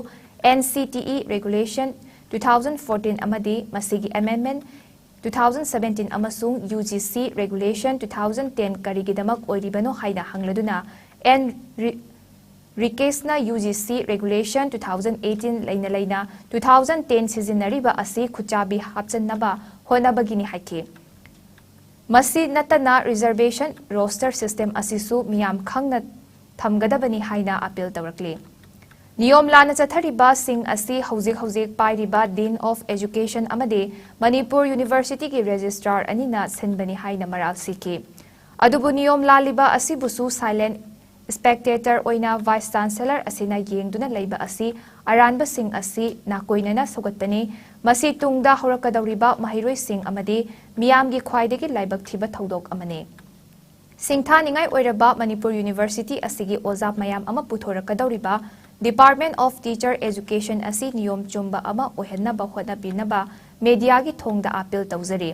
N C T E regulation two thousand fourteen ꯑꯃꯗꯤ ꯃꯁꯤꯒꯤ ꯑꯦꯃꯦꯟꯗꯃꯦꯟꯠ ꯇꯨ ꯊꯥꯎꯖꯟ ꯁꯕꯦꯟꯇꯤꯟ ꯑꯃꯁꯨꯡ U G C regulation two thousand ten ꯀꯔꯤꯒꯤꯗꯃꯛ ꯑꯣꯏꯔꯤꯕꯅꯣ ꯍꯥꯏꯅ ꯍꯪꯂꯗꯨꯅ ꯑꯦꯟ ꯔꯤ-, ꯔꯤꯀꯦꯁꯅ U G C regulation two thousand eighteen ꯂꯩꯅ ꯂꯩꯅ ꯇꯨ ꯊꯥꯎꯖꯟ ꯇꯦꯟ ꯁꯤꯖꯤꯟꯅꯔꯤꯕ ꯑꯁꯤ ꯈꯨꯠꯆꯥꯕꯤ ꯍꯥꯞꯆꯟꯅꯕ ꯍꯣꯠꯅꯕꯒꯤꯅꯤ ꯍꯥꯏꯈꯤ꯫ ꯃꯁꯤ ꯅꯠꯇꯅ ꯔꯤꯖꯔꯕꯦꯁꯟ ꯔꯣꯁꯇꯔ ꯁꯤꯁꯇꯦꯝ ꯑꯁꯤꯁꯨ ꯃꯤꯌꯥꯝ ꯈꯪꯅ ꯊꯝꯒꯗꯕꯅꯤ ꯍꯥꯏꯅ ꯑꯄꯤꯜ ꯇꯧꯔꯛꯂꯤ꯫ ꯅꯤꯌꯣꯝ ꯂꯥꯟꯅ ꯆꯠꯊꯔꯤꯕꯁꯤꯡ ꯑꯁꯤ ꯍꯧꯖꯤꯛ ꯍꯧꯖꯤꯛ ꯄꯥꯏꯔꯤꯕ ꯗꯤꯟ ꯑꯣꯐ ꯑꯦꯖꯨꯀꯦꯁꯟ ꯑꯃꯗꯤ ꯃꯅꯤꯄꯨꯔ ꯌꯨꯅꯤꯚꯔꯁꯤꯇꯤꯒꯤ ꯔꯦꯖꯤꯁꯇ꯭ꯔꯥꯔ ꯑꯅꯤꯅ ꯁꯤꯟꯕꯅꯤ ꯍꯥꯏꯅ ꯃꯔꯥꯜ ꯁꯤꯈꯤ꯫ ꯑꯗꯨꯕꯨ ꯅꯤꯌꯣꯝ ꯂꯥꯜꯂꯤꯕ ꯑꯁꯤꯕꯨꯁꯨ ꯁꯥꯏꯂꯦꯟꯠ ꯁ꯭ꯄꯦꯛꯇꯦꯇꯔ ꯑꯣꯏꯅ ꯚꯥꯏꯁ ꯆꯥꯟꯁꯦꯂꯔ ꯑꯁꯤꯅ ꯌꯦꯡꯗꯨꯅ ꯂꯩꯕ ꯑꯁꯤ ꯑꯔꯥꯟꯕꯁꯤꯡ ꯑꯁꯤ ꯅꯥꯀꯣꯏꯅꯅ ꯁꯧꯒꯠꯄꯅꯤ꯫ ꯃꯁꯤ ꯇꯨꯡꯗ ꯍꯧꯔꯛꯀꯗꯧꯔꯤꯕ ꯃꯍꯩꯔꯣꯏꯁꯤꯡ ꯑꯃꯗꯤ ꯃꯤꯌꯥꯝꯒꯤ ꯈ꯭ꯋꯥꯏꯗꯒꯤ ꯂꯥꯏꯕꯛ ꯊꯤꯕ ꯊꯧꯗꯣꯛ ꯑꯃꯅꯤ꯫ ꯁꯤꯡꯊꯥꯅꯤꯡꯉꯥꯏ ꯑꯣꯏꯔꯕ ꯃꯅꯤꯄꯨꯔ ꯌꯨꯅꯤꯚꯔꯁꯤꯇꯤ ꯑꯁꯤꯒꯤ ꯑꯣꯖꯥ ꯃꯌꯥꯝ ꯑꯃ ꯄꯨꯊꯣꯔꯛꯀꯗꯧꯔꯤꯕ ꯗꯤꯄꯥꯔꯠꯃꯦꯟꯠ ꯑꯣꯐ ꯇꯤꯆꯔ ꯑꯦꯖꯨꯀꯦꯁꯟ ꯑꯁꯤ ꯅꯤꯌꯣꯝ ꯆꯨꯝꯕ ꯑꯃ ꯑꯣꯏꯍꯟꯅꯕ ꯍꯣꯠꯅꯕꯤꯅꯕ ꯃꯦꯗꯤꯌꯥꯒꯤ ꯊꯣꯡꯗ ꯑꯄꯤꯜ ꯇꯧꯖꯔꯤ꯫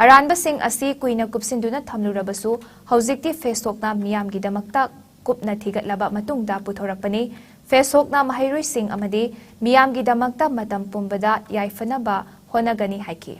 ꯑꯔꯥꯟꯕꯁꯤꯡ ꯑꯁꯤ ꯀꯨꯏꯅ ꯀꯨꯞꯁꯤꯟꯗꯨꯅ ꯊꯝꯂꯨꯔꯕꯁꯨ ꯍꯧꯖꯤꯛꯇꯤ ꯐꯦꯁꯣꯛꯅ ꯃꯤꯌꯥꯝꯒꯤꯗꯃꯛꯇ ꯀꯨꯞꯅ ꯊꯤꯒꯠꯂꯕ ꯃꯇꯨꯡꯗ ꯄꯨꯊꯣꯔꯛꯄꯅꯤ꯫ ꯐꯦꯁꯣꯛꯅ ꯃꯍꯩꯔꯣꯏꯁꯤꯡ ꯑꯃꯗꯤ ꯃꯤꯌꯥꯝꯒꯤꯗꯃꯛꯇ ꯃꯇꯝ ꯄꯨꯝꯕꯗ ꯌꯥꯏꯐꯅꯕ ꯍꯣꯠꯅꯒꯅꯤ ꯍꯥꯏꯈꯤ꯫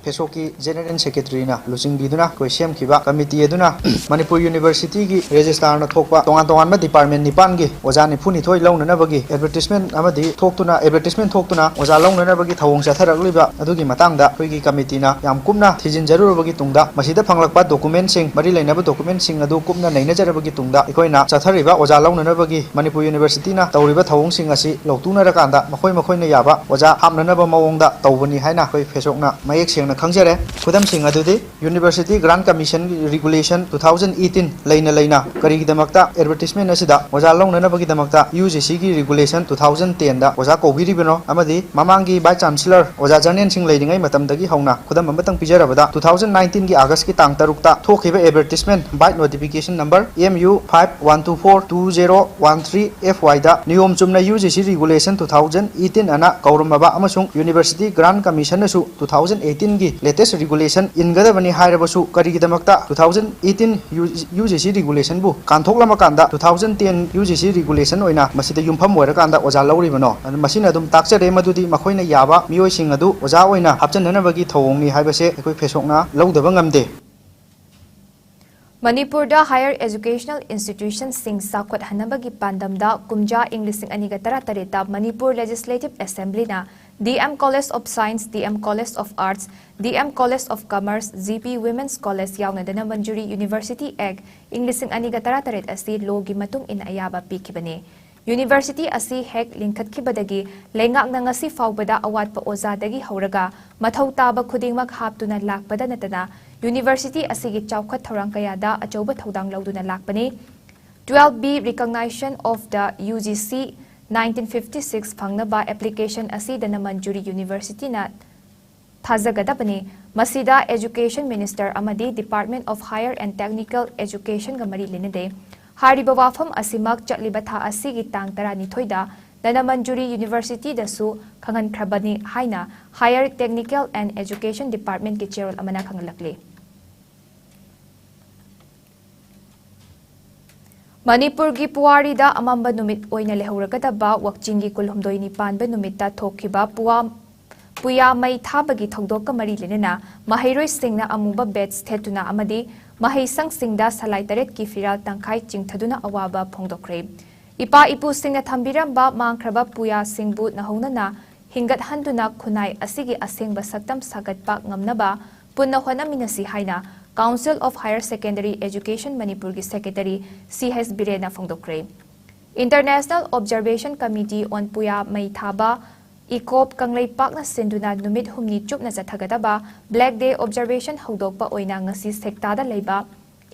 ꯐꯦꯁꯣꯛꯀꯤ ꯖꯦꯅꯦꯔꯦꯜ ꯁꯦꯀ꯭ꯔꯦꯇꯔꯤꯅ ꯂꯨꯆꯤꯡꯕꯤꯗꯨꯅ ꯑꯩꯈꯣꯏ ꯁꯦꯝꯈꯤꯕ ꯀꯃꯤꯇꯤ ꯑꯗꯨꯅ ꯃꯅꯤꯄꯨꯔ ꯌꯨꯅꯤꯚꯔꯁꯤꯇꯤꯒꯤ ꯔꯦꯖꯤꯁꯇ꯭ꯔꯥꯔꯅ ꯊꯣꯛꯄ ꯇꯣꯉꯥꯟ ꯇꯣꯉꯥꯟꯕ ꯗꯤꯄꯥꯔꯠꯃꯦꯟ ꯅꯤꯄꯥꯟꯒꯤ ꯑꯣꯖꯥ ꯅꯤꯐꯨꯅꯤꯊꯣꯏ ꯂꯧꯅꯅꯕꯒꯤ ꯑꯦꯗꯚꯔꯇꯤꯁꯃꯦꯟ ꯑꯃꯗꯤ ꯊꯣꯛꯇꯨꯅ ꯑꯦꯗꯚꯔꯇꯤꯁꯃꯦꯟ ꯊꯣꯛꯇꯨꯅ ꯑꯣꯖꯥ ꯂꯧꯅꯅꯕꯒꯤ ꯊꯧꯑꯣꯡ ꯆꯠꯊꯔꯛꯂꯤꯕ ꯑꯗꯨꯒꯤ ꯃꯇꯥꯡꯗ ꯑꯩꯈꯣꯏꯒꯤ ꯀꯃꯤꯇꯤꯅ ꯌꯥꯝ ꯀꯨꯞꯅ ꯊꯤꯖꯤꯟꯖꯔꯨꯔꯕꯒꯤ ꯇꯨꯡꯗ ꯃꯁꯤꯗ ꯐꯪꯂꯛꯄ ꯗꯣꯀꯨꯃꯦꯟꯁꯤꯡ, ꯃꯔꯤ ꯂꯩꯅꯕ ꯗꯣꯀꯨꯃꯦꯟꯁꯤꯡ ꯑꯗꯨ ꯀꯨꯞꯅ ꯅꯩꯅꯖꯔꯕꯒꯤ ꯇꯨꯡꯗ ꯑꯩꯈꯣꯏꯅ ꯆꯠꯊꯔꯤꯕ ꯑꯣꯖꯥ ꯂꯧꯅꯅꯕꯒꯤ ꯃꯅꯤꯄꯨꯔ ꯌꯨꯅꯤꯚꯔꯁꯤꯇꯤꯅ ꯇꯧꯔꯤꯕ ꯊꯧꯑꯣꯡꯁꯤꯡ ꯑꯁꯤ ꯂꯧꯊꯣꯛꯅꯔꯀꯥꯟꯗ ꯃꯈꯣꯏ ꯃꯈꯣꯏꯅ ꯌꯥꯕ ꯑꯣꯖꯥ ꯍꯥꯞꯅꯅꯕ ꯃꯑꯣꯡꯗ ꯇꯧꯕꯅꯤ ꯍꯥꯏꯅ ꯑꯩꯈꯣꯏ ꯐꯦꯁꯣꯛꯅ ꯃꯌꯦꯛ ꯁꯦꯡꯅ ꯈꯪꯖꯔꯦ꯫ ꯈꯨꯗꯝꯁꯤꯡ ꯑꯗꯨꯗꯤ University Grant Commission Regulation two thousand eighteen ꯂꯩꯅ ꯂꯩꯅ ꯀꯔꯤꯒꯤꯗꯃꯛꯇ ꯑꯦꯗꯚꯔꯇꯤꯁꯃꯦꯟ ꯑꯁꯤꯗ ꯑꯣꯖꯥ ꯂꯧꯅꯅꯕꯒꯤꯗꯃꯛꯇ UGCꯒꯤ Regulation two thousand tenꯗ ꯑꯣꯖꯥ ꯀꯧꯕꯤꯔꯤꯕꯅꯣ? ꯑꯃꯗꯤ ꯃꯃꯥꯡꯒꯤ Vice Chancellor ꯑꯣꯖꯥ ꯖꯔꯅꯦꯟ ꯁꯤꯡ ꯂꯩꯔꯤꯉꯩ ꯃꯇꯝꯗꯒꯤ ꯍꯧꯅ ꯈꯨꯗꯝ ꯑꯃꯇꯪ ꯄꯤꯖꯔꯕꯗ two thousand nineteenꯒꯤ Augustꯀꯤ ꯇꯥꯡ ꯇꯔꯨꯛꯇ ꯊꯣꯛꯈꯤꯕ advertisement by notification number MU five one two four two zero one three FYꯗ ꯅꯤꯌꯣꯝ ꯆꯨꯝꯅ UGC Regulation two thousand eighteen ꯑꯅ ꯀꯧꯔꯝꯃꯕ ꯑꯃꯁꯨꯡ University Grant Commissionꯅꯁꯨ two thousand eighteenꯒꯤ latest regulation ꯏꯟꯒꯗꯕꯅꯤ ꯍꯥꯏꯔꯕꯁꯨ ꯀꯔꯤꯒꯤꯗꯃꯛꯇ two thousand eighteen UGC Regulationꯕꯨ ꯀꯥꯟꯊꯣꯛꯂꯝꯃꯀꯥꯟꯗ two thousand ten UGC Regulation ꯑꯣꯏꯅ ꯃꯁꯤꯗ ꯌꯨꯝꯐꯝ ꯑꯣꯏꯔꯀꯥꯟꯗ ꯑꯣꯖꯥ ꯂꯧꯔꯤꯕꯅꯣ? ꯑꯗꯨ ꯃꯁꯤꯅ ꯑꯗꯨꯝ ꯇꯥꯛꯆꯔꯦ ꯃꯗꯨꯗꯤ ꯃꯈꯣꯏꯅ ꯌꯥꯕ ꯃꯤꯑꯣꯏꯁꯤꯡ ꯑꯗꯨ ꯑꯣꯖꯥ ꯑꯣꯏꯅ ꯍꯥꯞꯆꯟꯅꯅꯕꯒꯤ ꯊꯧꯑꯣꯡꯅꯤ ꯍꯥꯏꯕꯁꯦ ꯑꯩꯈꯣꯏ ꯐꯦꯁꯣꯛꯅ ꯂꯧꯗꯕ ꯉꯝꯗꯦ꯫ ꯃꯅꯤꯄꯨꯔꯗ higher educational institutionꯁꯤꯡ ꯆꯥꯎꯈꯠꯍꯟꯅꯕꯒꯤ ꯄꯥꯟꯗꯝꯗ ꯀꯨꯝꯖꯥ ꯏꯪ ꯂꯤꯁꯤꯡ ꯑꯅꯤꯒ ꯇꯔꯥꯇꯔꯦꯠꯇ Manipur Legislative Assemblyꯅ DM College of Science, DM College of Arts, DM College of Commerce, GP Women's College ꯌꯥꯎꯅꯗꯅ ꯃꯟꯖꯨꯔꯤ University Act ꯏꯪ ꯂꯤꯁꯤꯡ ꯑꯅꯤꯒ ꯇꯔꯥꯇꯔꯦꯠ ꯑꯁꯤ lawꯒꯤ ꯃꯇꯨꯡ ꯏꯟꯅ ꯑꯌꯥꯕ ꯄꯤꯈꯤꯕꯅꯤ꯫ University ꯑꯁꯤ ꯍꯦꯛ ꯂꯤꯡꯈꯠꯈꯤꯕꯗꯒꯤ ꯂꯩꯉꯥꯛꯅ ꯉꯁꯤ ꯐꯥꯎꯕꯗ ꯑꯋꯥꯠꯄ ꯑꯣꯖꯥꯗꯒꯤ ꯍꯧꯔꯒ ꯃꯊꯧ ꯇꯥꯕ ꯈꯨꯗꯤꯡꯃꯛ ꯍꯥꯞꯇꯨꯅ ꯂꯥꯛꯄꯗ ꯅꯠꯇꯅ University ꯑꯁꯤꯒꯤ ꯆꯥꯎꯈꯠ ꯊꯧꯔꯥꯡ ꯀꯌꯥꯗ ꯑꯆꯧꯕ ꯊꯧꯗꯥꯡ ꯂꯧꯗꯨꯅ ꯂꯥꯛꯄꯅꯤ꯫ Twelve B Recognition of the UGC nineteen fifty six ꯐꯪꯅꯕ application ꯑꯁꯤꯗꯅ ꯃꯟꯖꯨꯔꯤ Universityꯅ ꯊꯥꯖꯒꯗꯕꯅꯤ꯫ ꯃꯁꯤꯗ Education Minister ꯑꯃꯗꯤ Department of Higher and Technical Educationꯒ ꯃꯔꯤ ꯂꯩꯅꯗꯦ꯫ ꯍꯥꯏꯔꯤꯕ ꯋꯥꯐꯝ ꯑꯁꯤꯃꯛ ꯆꯠꯂꯤꯕ ꯊꯥ ꯑꯁꯤꯒꯤ ꯇꯥꯡ ꯇꯔꯥꯅꯤꯊꯣꯏꯗ ꯗꯅꯃꯟꯖꯨꯔꯤ Universityꯗꯁꯨ ꯈꯪꯍꯟꯈ꯭ꯔꯕꯅꯤ ꯍꯥꯏꯅ Higher Technical and Education Departmentꯀꯤ ꯆꯦꯔꯣꯜ ꯑꯃꯅ ꯈꯪꯍꯜꯂꯛꯂꯤ꯫ ꯃꯅꯤꯄꯨꯔꯒꯤ ꯄꯨꯋꯥꯔꯤꯗ ꯑꯃꯝꯕ ꯅꯨꯃꯤꯠ ꯑꯣꯏꯅ ꯂꯩꯍꯧꯔꯒꯗꯕ ꯋꯥꯛꯆꯤꯡꯒꯤ ꯀꯨꯟꯍꯨꯝꯗꯣꯏꯅꯤ ꯄꯥꯟꯕ ꯅꯨꯃꯤꯠꯇ ꯊꯣꯛꯈꯤꯕ ꯄꯨꯋꯥ-, ꯄꯨꯌꯥ ꯃꯩ ꯊꯥꯕꯒꯤ ꯊꯧꯗꯣꯛꯀ ꯃꯔꯤ ꯂꯩꯅꯅ ꯃꯍꯩꯔꯣꯏꯁꯤꯡꯅ ꯑꯃꯨꯕ ꯕꯦꯠꯁ ꯊꯦꯠꯇꯨꯅ ꯑꯃꯗꯤ ꯃꯍꯩꯁꯪꯁꯤꯡꯗ ꯁꯂꯥꯏ ꯇꯔꯦꯠꯀꯤ ꯐꯤꯔꯥꯜ ꯇꯪꯈꯥꯏ ꯆꯤꯡꯊꯗꯨꯅ ꯑꯋꯥꯕ ꯐꯣꯡꯗꯣꯛꯈ꯭ꯔꯦ꯫ ꯏꯄꯥ ꯏꯄꯨꯁꯤꯡꯅ ꯊꯝꯕꯤꯔꯝꯕ ꯃꯥꯡꯈ꯭ꯔꯕ ꯄꯨꯌꯥꯁꯤꯡꯕꯨ ꯅꯧꯍꯧꯅꯅ ꯍꯤꯡꯒꯠꯍꯟꯗꯨꯅ ꯈꯨꯟꯅꯥꯏ ꯑꯁꯤꯒꯤ ꯑꯁꯦꯡꯕ ꯁꯛꯇꯝ ꯁꯥꯒꯠꯄ ꯉꯝꯅꯕ ꯄꯨꯟꯅ ꯍꯣꯠꯅꯃꯤꯟꯅꯁꯤ ꯍꯥꯏꯅ Council of Higher Secondary Education ꯃꯅꯤꯄꯨꯔꯒꯤ ꯁꯦꯀ꯭ꯔꯦꯇꯔꯤ ꯁꯤ ꯑꯩꯆ ꯕꯤꯔꯦꯟꯅ ꯐꯣꯡꯗꯣꯛꯈ꯭ꯔꯦ꯫ International Observation Committee on Puya ꯃꯩ ꯊꯥꯕ, ꯏꯀꯣꯞ ꯀꯪꯂꯩꯄꯥꯛꯅ ꯁꯤꯟꯗꯨꯅ ꯅꯨꯃꯤꯠ ꯍꯨꯝꯅꯤ ꯆꯨꯞꯅ ꯆꯠꯊꯒꯗꯕ Black Day Observation ꯍꯧꯗꯣꯛꯄ ꯑꯣꯏꯅ ꯉꯁꯤ ꯁꯦꯛꯇꯥꯗ ꯂꯩꯕ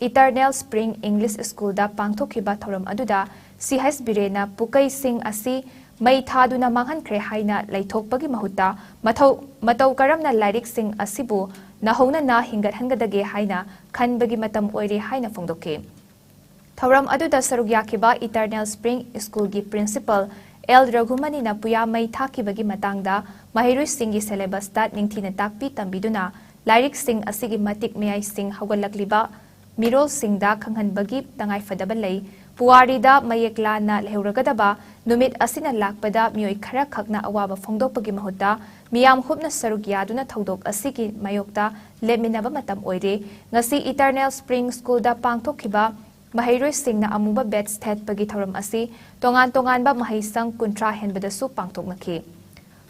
Eternal Spring English Schoolꯗ ꯄꯥꯡꯊꯣꯛꯈꯤꯕ ꯊꯧꯔꯝ ꯑꯗꯨꯗ ꯁꯤ ꯑꯩꯆ ꯕꯤꯔꯦꯟꯅ ꯄꯨꯀꯩꯁꯤꯡ ꯑꯁꯤ ꯃꯩ ꯊꯥꯗꯨꯅ ꯃꯥꯡꯍꯟꯈ꯭ꯔꯦ ꯍꯥꯏꯅ ꯂꯩꯊꯣꯛꯄꯒꯤ ꯃꯍꯨꯠꯇ ꯃꯊꯧ, ꯃꯇꯧ ꯀꯔꯝꯅ ꯂꯥꯏꯔꯤꯛꯁꯤꯡ ꯑꯁꯤꯕꯨ ꯅꯧꯍꯧꯅꯅ ꯍꯤꯡꯒꯠꯍꯟꯒꯗꯒꯦ ꯍꯥꯏꯅ ꯈꯟꯕꯒꯤ ꯃꯇꯝ ꯑꯣꯏꯔꯦ ꯍꯥꯏꯅ ꯐꯣꯡꯗꯣꯛꯈꯤ꯫ ꯊꯧꯔꯝ ꯑꯗꯨꯗ ꯁꯔꯨꯛ ꯌꯥꯈꯤꯕ Eternal Spring Schoolꯒꯤ Principal ꯑꯦꯜ ꯔꯘꯨꯃꯅꯤꯅ ꯄꯨꯌꯥ ꯃꯩ ꯊꯥꯈꯤꯕꯒꯤ ꯃꯇꯥꯡꯗ ꯃꯍꯩꯔꯣꯏꯁꯤꯡꯒꯤ syllabusꯇ ꯅꯤꯡꯊꯤꯅ ꯇꯥꯛꯄꯤ ꯇꯝꯕꯤꯗꯨꯅ ꯂꯥꯏꯔꯤꯛꯁꯤꯡ ꯑꯁꯤꯒꯤ ꯃꯇꯤꯛ ꯃꯌꯥꯏꯁꯤꯡ ꯍꯧꯒꯠꯂꯛꯂꯤꯕ ꯃꯤꯔꯣꯜꯁꯤꯡꯗ ꯈꯪꯍꯟꯕꯒꯤ ꯇꯉꯥꯏꯐꯗꯕ ꯂꯩ꯫ ꯄꯨꯋꯥꯔꯤꯗ ꯃꯌꯦꯛ ꯂꯥꯟꯅ ꯂꯩꯍꯧꯔꯒꯗꯕ ꯅꯨꯃꯤꯠ ꯑꯁꯤꯅ ꯂꯥꯛꯄꯗ ꯃꯤꯑꯣꯏ ꯈꯔ ꯈꯛꯅ ꯑꯋꯥꯕ ꯐꯣꯡꯗꯣꯛꯄꯒꯤ ꯃꯍꯨꯠꯇ ꯃꯤꯌꯥꯝ ꯍꯨꯞꯅ ꯁꯔꯨꯛ ꯌꯥꯗꯨꯅ ꯊꯧꯗꯣꯛ ꯑꯁꯤꯒꯤ ꯃꯥꯌꯣꯛꯇ ꯂꯦꯞꯃꯤꯟꯅꯕ ꯃꯇꯝ ꯑꯣꯏꯔꯦ꯫ ꯉꯁꯤ Eternal Spring Schoolꯗ ꯄꯥꯡꯊꯣꯛꯈꯤꯕ ꯃꯍꯩꯔꯣꯏꯁꯤꯡꯅ ꯑꯃꯨꯕ ꯕꯦꯠꯁ ꯊꯦꯠꯄꯒꯤ ꯊꯧꯔꯝ ꯑꯁꯤ ꯇꯣꯉꯥꯟ ꯇꯣꯉꯥꯟꯕ ꯃꯍꯩꯁꯪ ꯀꯨꯟꯊ꯭ꯔꯥ ꯍꯦꯟꯕꯗꯁꯨ ꯄꯥꯡꯊꯣꯛꯅꯈꯤ꯫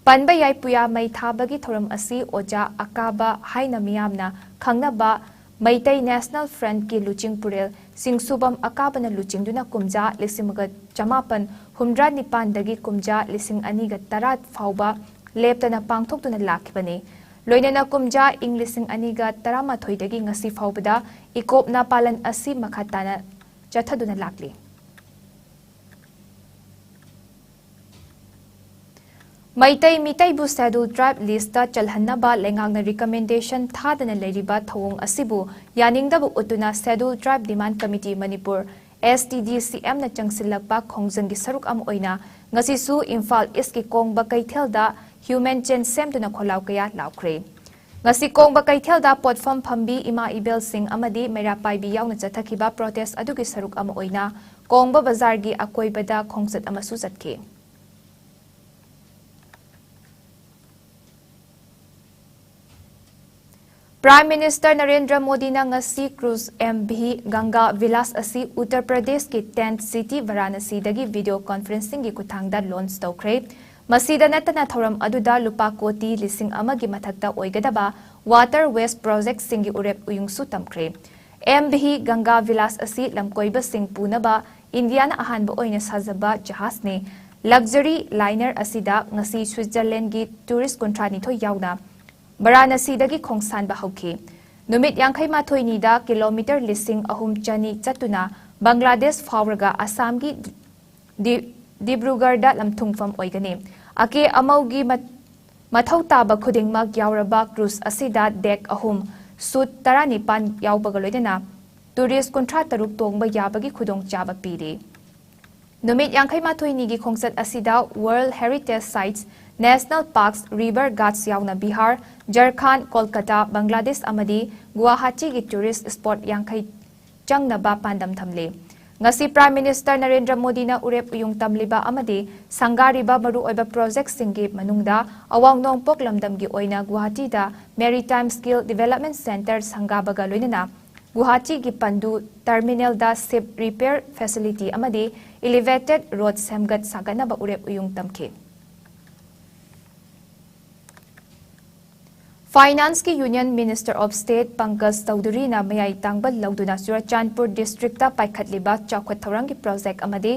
ꯄꯟꯕ ꯌꯥꯏ, ꯄꯨꯌꯥ ꯃꯩ ꯊꯥꯕꯒꯤ ꯊꯧꯔꯝ ꯑꯁꯤ ꯑꯣꯖꯥ ꯑꯀꯥꯕ ꯍꯥꯏꯅ ꯃꯤꯌꯥꯝꯅ ꯈꯪꯅꯕ ꯃꯩꯇꯩ National Frontꯀꯤ ꯂꯨꯆꯤꯡ ꯄꯨꯔꯦꯜ ꯁꯤꯡꯁꯨꯕꯝ ꯑꯀꯥꯕꯅ ꯂꯨꯆꯤꯡꯗꯨꯅ ꯀꯨꯝꯖꯥ ꯂꯤꯁꯤꯡ ꯑꯃꯒ ꯆꯃꯥꯄꯟ ꯍꯨꯝꯗ꯭ꯔꯥ ꯅꯤꯄꯥꯟꯗꯒꯤ ꯀꯨꯝꯖꯥ ꯂꯤꯁꯤꯡ ꯑꯅꯤꯒ ꯇꯔꯥ ꯐꯥꯎꯕ ꯂꯦꯞꯇꯅ ꯄꯥꯡꯊꯣꯛꯇꯨꯅ ꯂꯥꯛꯈꯤꯕꯅꯤ꯫ ꯂꯣꯏꯅꯅ ꯀꯨꯝꯖꯥ ꯏꯪ ꯂꯤꯁꯤꯡ ꯑꯅꯤꯒ ꯇꯔꯥꯃꯥꯊꯣꯏꯗꯒꯤ ꯉꯁꯤ ꯐꯥꯎꯕꯗ ꯏꯀꯣꯞꯅ ꯄꯥꯂꯟ ꯑꯁꯤ ꯃꯈꯥ ꯇꯥꯅ ꯆꯠꯊꯗꯨꯅ ꯂꯥꯛꯂꯤ꯫ ꯃꯩꯇꯩ ꯃꯤꯇꯩꯕꯨ Scheduled Tribe listꯇ ꯆꯜꯍꯟꯅꯕ ꯂꯩꯉꯥꯛꯅ recommendation ꯊꯥꯗꯅ ꯂꯩꯔꯤꯕ ꯊꯧꯑꯣꯡ ꯑꯁꯤꯕꯨ ꯌꯥꯅꯤꯡꯗꯕ ꯎꯠꯇꯨꯅ Scheduled Tribe Demand Committee Manipur, S T D C Mꯅ ꯆꯪꯁꯤꯜꯂꯛꯄ ꯈꯣꯡꯖꯪꯒꯤ ꯁꯔꯨꯛ ꯑꯃ ꯑꯣꯏꯅ ꯉꯁꯤꯁꯨ ꯏꯝꯐꯥꯜ ꯏꯁꯀꯤ ꯀꯣꯡꯕ ꯀꯩꯊꯦꯜꯗ human chain ꯁꯦꯝꯗꯨꯅ ꯈꯣꯜꯂꯥꯎ ꯀꯌꯥ ꯂꯥꯎꯈ꯭ꯔꯦ꯫ ꯉꯁꯤ ꯀꯣꯡꯕ ꯀꯩꯊꯦꯜꯗ ꯄꯣꯠꯐꯝ ꯐꯝꯕꯤ ꯏꯃꯥ ꯏꯕꯦꯜꯁꯤꯡ ꯑꯃꯗꯤ ꯃꯩꯔꯥ ꯄꯥꯏꯕꯤ ꯌꯥꯎꯅ ꯆꯠꯊꯈꯤꯕ protest ꯑꯗꯨꯒꯤ ꯁꯔꯨꯛ ꯑꯃ ꯑꯣꯏꯅ ꯀꯣꯡꯕ ꯕꯖꯥꯔꯒꯤ ꯑꯀꯣꯏꯕꯗ ꯈꯣꯡꯆꯠ ꯑꯃꯁꯨ ꯆꯠꯈꯤ꯫ Prime Minister ꯅꯔꯦꯟꯗ꯭ꯔ ꯃꯣꯗꯤꯅ ꯉꯁꯤ ꯀ꯭ꯔꯨꯖ ꯑꯦꯝ ꯚꯤ ꯒꯪꯒꯥ ꯚꯤꯂꯥꯁ ꯑꯁꯤ ꯎꯠꯇꯔ ꯄ꯭ꯔꯗꯦꯁꯀꯤ ꯇꯦꯟꯠ ꯁꯤꯇꯤ ꯚꯔꯥꯅꯥꯁꯤꯗꯒꯤ ꯚꯤꯗꯤꯑꯣ ꯀꯣꯟꯐꯔꯦꯟꯁꯤꯡꯒꯤ ꯈꯨꯠꯊꯥꯡꯗ ꯂꯣꯟꯆ ꯇꯧꯈ꯭ꯔꯦ꯫ ꯃꯁꯤꯗ ꯅꯠꯇꯅ ꯊꯧꯔꯝ ꯑꯗꯨꯗ ꯂꯨꯄꯥ ꯀꯣꯇꯤ ꯂꯤꯁꯤꯡ ꯑꯃꯒꯤ ꯃꯊꯛꯇ ꯑꯣꯏꯒꯗꯕ ꯋꯥꯇꯔ ꯋꯦꯁ ꯄ꯭ꯔꯣꯖꯦꯛꯁꯤꯡꯒꯤ ꯎꯔꯦꯞ ꯎꯌꯨꯡꯁꯨ ꯇꯝꯈ꯭ꯔꯦ꯫ ꯑꯦꯝ ꯚꯤ ꯒꯪꯒꯥ ꯚꯤꯂꯥꯁ ꯑꯁꯤ ꯂꯝꯀꯣꯏꯕꯁꯤꯡ ꯄꯨꯅꯕ ꯏꯟꯗꯤꯌꯥꯅ ꯑꯍꯥꯟꯕ ꯑꯣꯏꯅ ꯁꯥꯖꯕ ꯖꯍꯥꯖꯅꯤ꯫ ꯂꯛꯖꯔꯤ ꯂꯥꯏꯅꯔ ꯑꯁꯤꯗ ꯉꯁꯤ ꯁ꯭ꯋꯤꯠꯖꯔꯂꯦꯟꯗꯒꯤ ꯇꯨꯔꯤꯁ ꯀꯨꯟꯊ꯭ꯔꯥ ꯅꯤꯊꯣꯏ ꯌꯥꯎꯅ ꯚꯔꯥꯅꯥꯁꯤꯗꯒꯤ ꯈꯣꯡꯁꯥꯟꯕ ꯍꯧꯈꯤ꯫ ꯅꯨꯃꯤꯠ ꯌꯥꯡꯈꯩ ꯃꯥꯊꯣꯏꯅꯤꯗ ꯀꯤꯂꯣꯃꯤꯇꯔ ꯂꯤꯁꯤꯡ ꯑꯍꯨꯝ ꯆꯅꯤ ꯆꯠꯇꯨꯅ ꯕꯪꯒ꯭ꯂꯥꯗꯦꯁ ꯐꯥꯎꯔꯒ ꯑꯁꯥꯝꯒꯤ ꯗꯤ-, ꯗꯤꯕ꯭ꯔꯨꯒꯔꯗ ꯂꯝꯊꯨꯡꯐꯝ ꯑꯣꯏꯒꯅꯤ꯫ ꯑꯀꯦ ꯑꯃꯧꯒꯤ ꯃ-, ꯃꯊꯧ ꯇꯥꯕ ꯈꯨꯗꯤꯡꯃꯛ ꯌꯥꯎꯔꯕ ꯀ꯭ꯔꯨꯖ ꯑꯁꯤꯗ ꯗꯦꯛ ꯑꯍꯨꯝ, ꯁꯨꯠ ꯇꯔꯥꯅꯤꯄꯥꯟ ꯌꯥꯎꯕꯒ ꯂꯣꯏꯅꯅ ꯇꯨꯔꯤꯁ ꯀꯨꯟꯊ꯭ꯔꯥ ꯇꯔꯨꯛ ꯇꯣꯡꯕ ꯌꯥꯕꯒꯤ ꯈꯨꯗꯣꯡꯆꯥꯕ ꯄꯤꯔꯤ꯫ ꯅꯨꯃꯤꯠ ꯌꯥꯡꯈꯩ ꯃꯥꯊꯣꯏꯅꯤꯒꯤ ꯈꯣꯡꯆꯠ ꯑꯁꯤꯗ World Heritage Sites, National Parks, River Ghats ꯌꯥꯎꯅ ꯕꯤꯍꯥꯔ, ꯖꯔꯈꯥꯟ, ꯀꯣꯜꯀꯇꯥ, ꯕꯪꯒ꯭ꯂꯥꯗꯦꯁ ꯑꯃꯗꯤ ꯒꯨꯋꯥꯍꯥꯇꯤꯒꯤ ꯇꯨꯔꯤꯁ ꯁ꯭ꯄꯣꯠ ꯌꯥꯡꯈꯩ ꯆꯪꯅꯕ ꯄꯥꯟꯗꯝ ꯊꯝꯂꯤ꯫ ꯉꯁꯤ Prime Minister ꯅꯔꯦꯟꯗ꯭ꯔ ꯃꯣꯗꯤꯅ ꯎꯔꯦꯞ ꯎꯌꯨꯡ ꯇꯝꯂꯤꯕ ꯑꯃꯗꯤ ꯁꯪꯒꯥꯔꯤꯕ ꯃꯔꯨꯑꯣꯏꯕ ꯄ꯭ꯔꯣꯖꯦꯛꯁꯤꯡꯒꯤ ꯃꯅꯨꯡꯗ ꯑꯋꯥꯡ ꯅꯣꯡꯄꯣꯛ ꯂꯝꯗꯝꯒꯤ ꯑꯣꯏꯅ ꯒꯨꯋꯥꯍꯥꯇꯤꯗ Maritime Skill Development Centre ꯁꯪꯒꯥꯕꯒ ꯂꯣꯏꯅꯅ ꯒꯨꯋꯥꯍꯥꯇꯤꯒꯤ ꯄꯟꯗꯨ ꯇꯔꯃꯤꯅꯦꯜꯗ ꯁꯤꯞ ꯔꯤꯄꯤꯌꯔ ꯐꯦꯁꯤꯂꯤꯇꯤ ꯑꯃꯗꯤ ꯏꯂꯤꯚꯦꯇꯦꯗ ꯔꯣꯗ ꯁꯦꯝꯒꯠ ꯁꯥꯒꯠꯅꯕ ꯎꯔꯦꯞ ꯎꯌꯨꯡ ꯇꯝꯈꯤ꯫ ꯐꯥꯏꯅꯥꯟꯁꯀꯤ union minister of state Pankaj ꯆꯧꯙꯨꯔꯤꯅ ꯃꯌꯥꯏ ꯇꯥꯡꯕ ꯂꯧꯗꯨꯅ ꯆꯨꯔꯆꯥꯟꯄꯨꯔ ꯗꯤꯁꯇ꯭ꯔꯤꯛꯇ ꯄꯥꯏꯈꯠꯂꯤꯕ ꯆꯥꯎꯈꯠ ꯊꯧꯔꯥꯡꯒꯤ ꯄ꯭ꯔꯣꯖꯦꯛ ꯑꯃꯗꯤ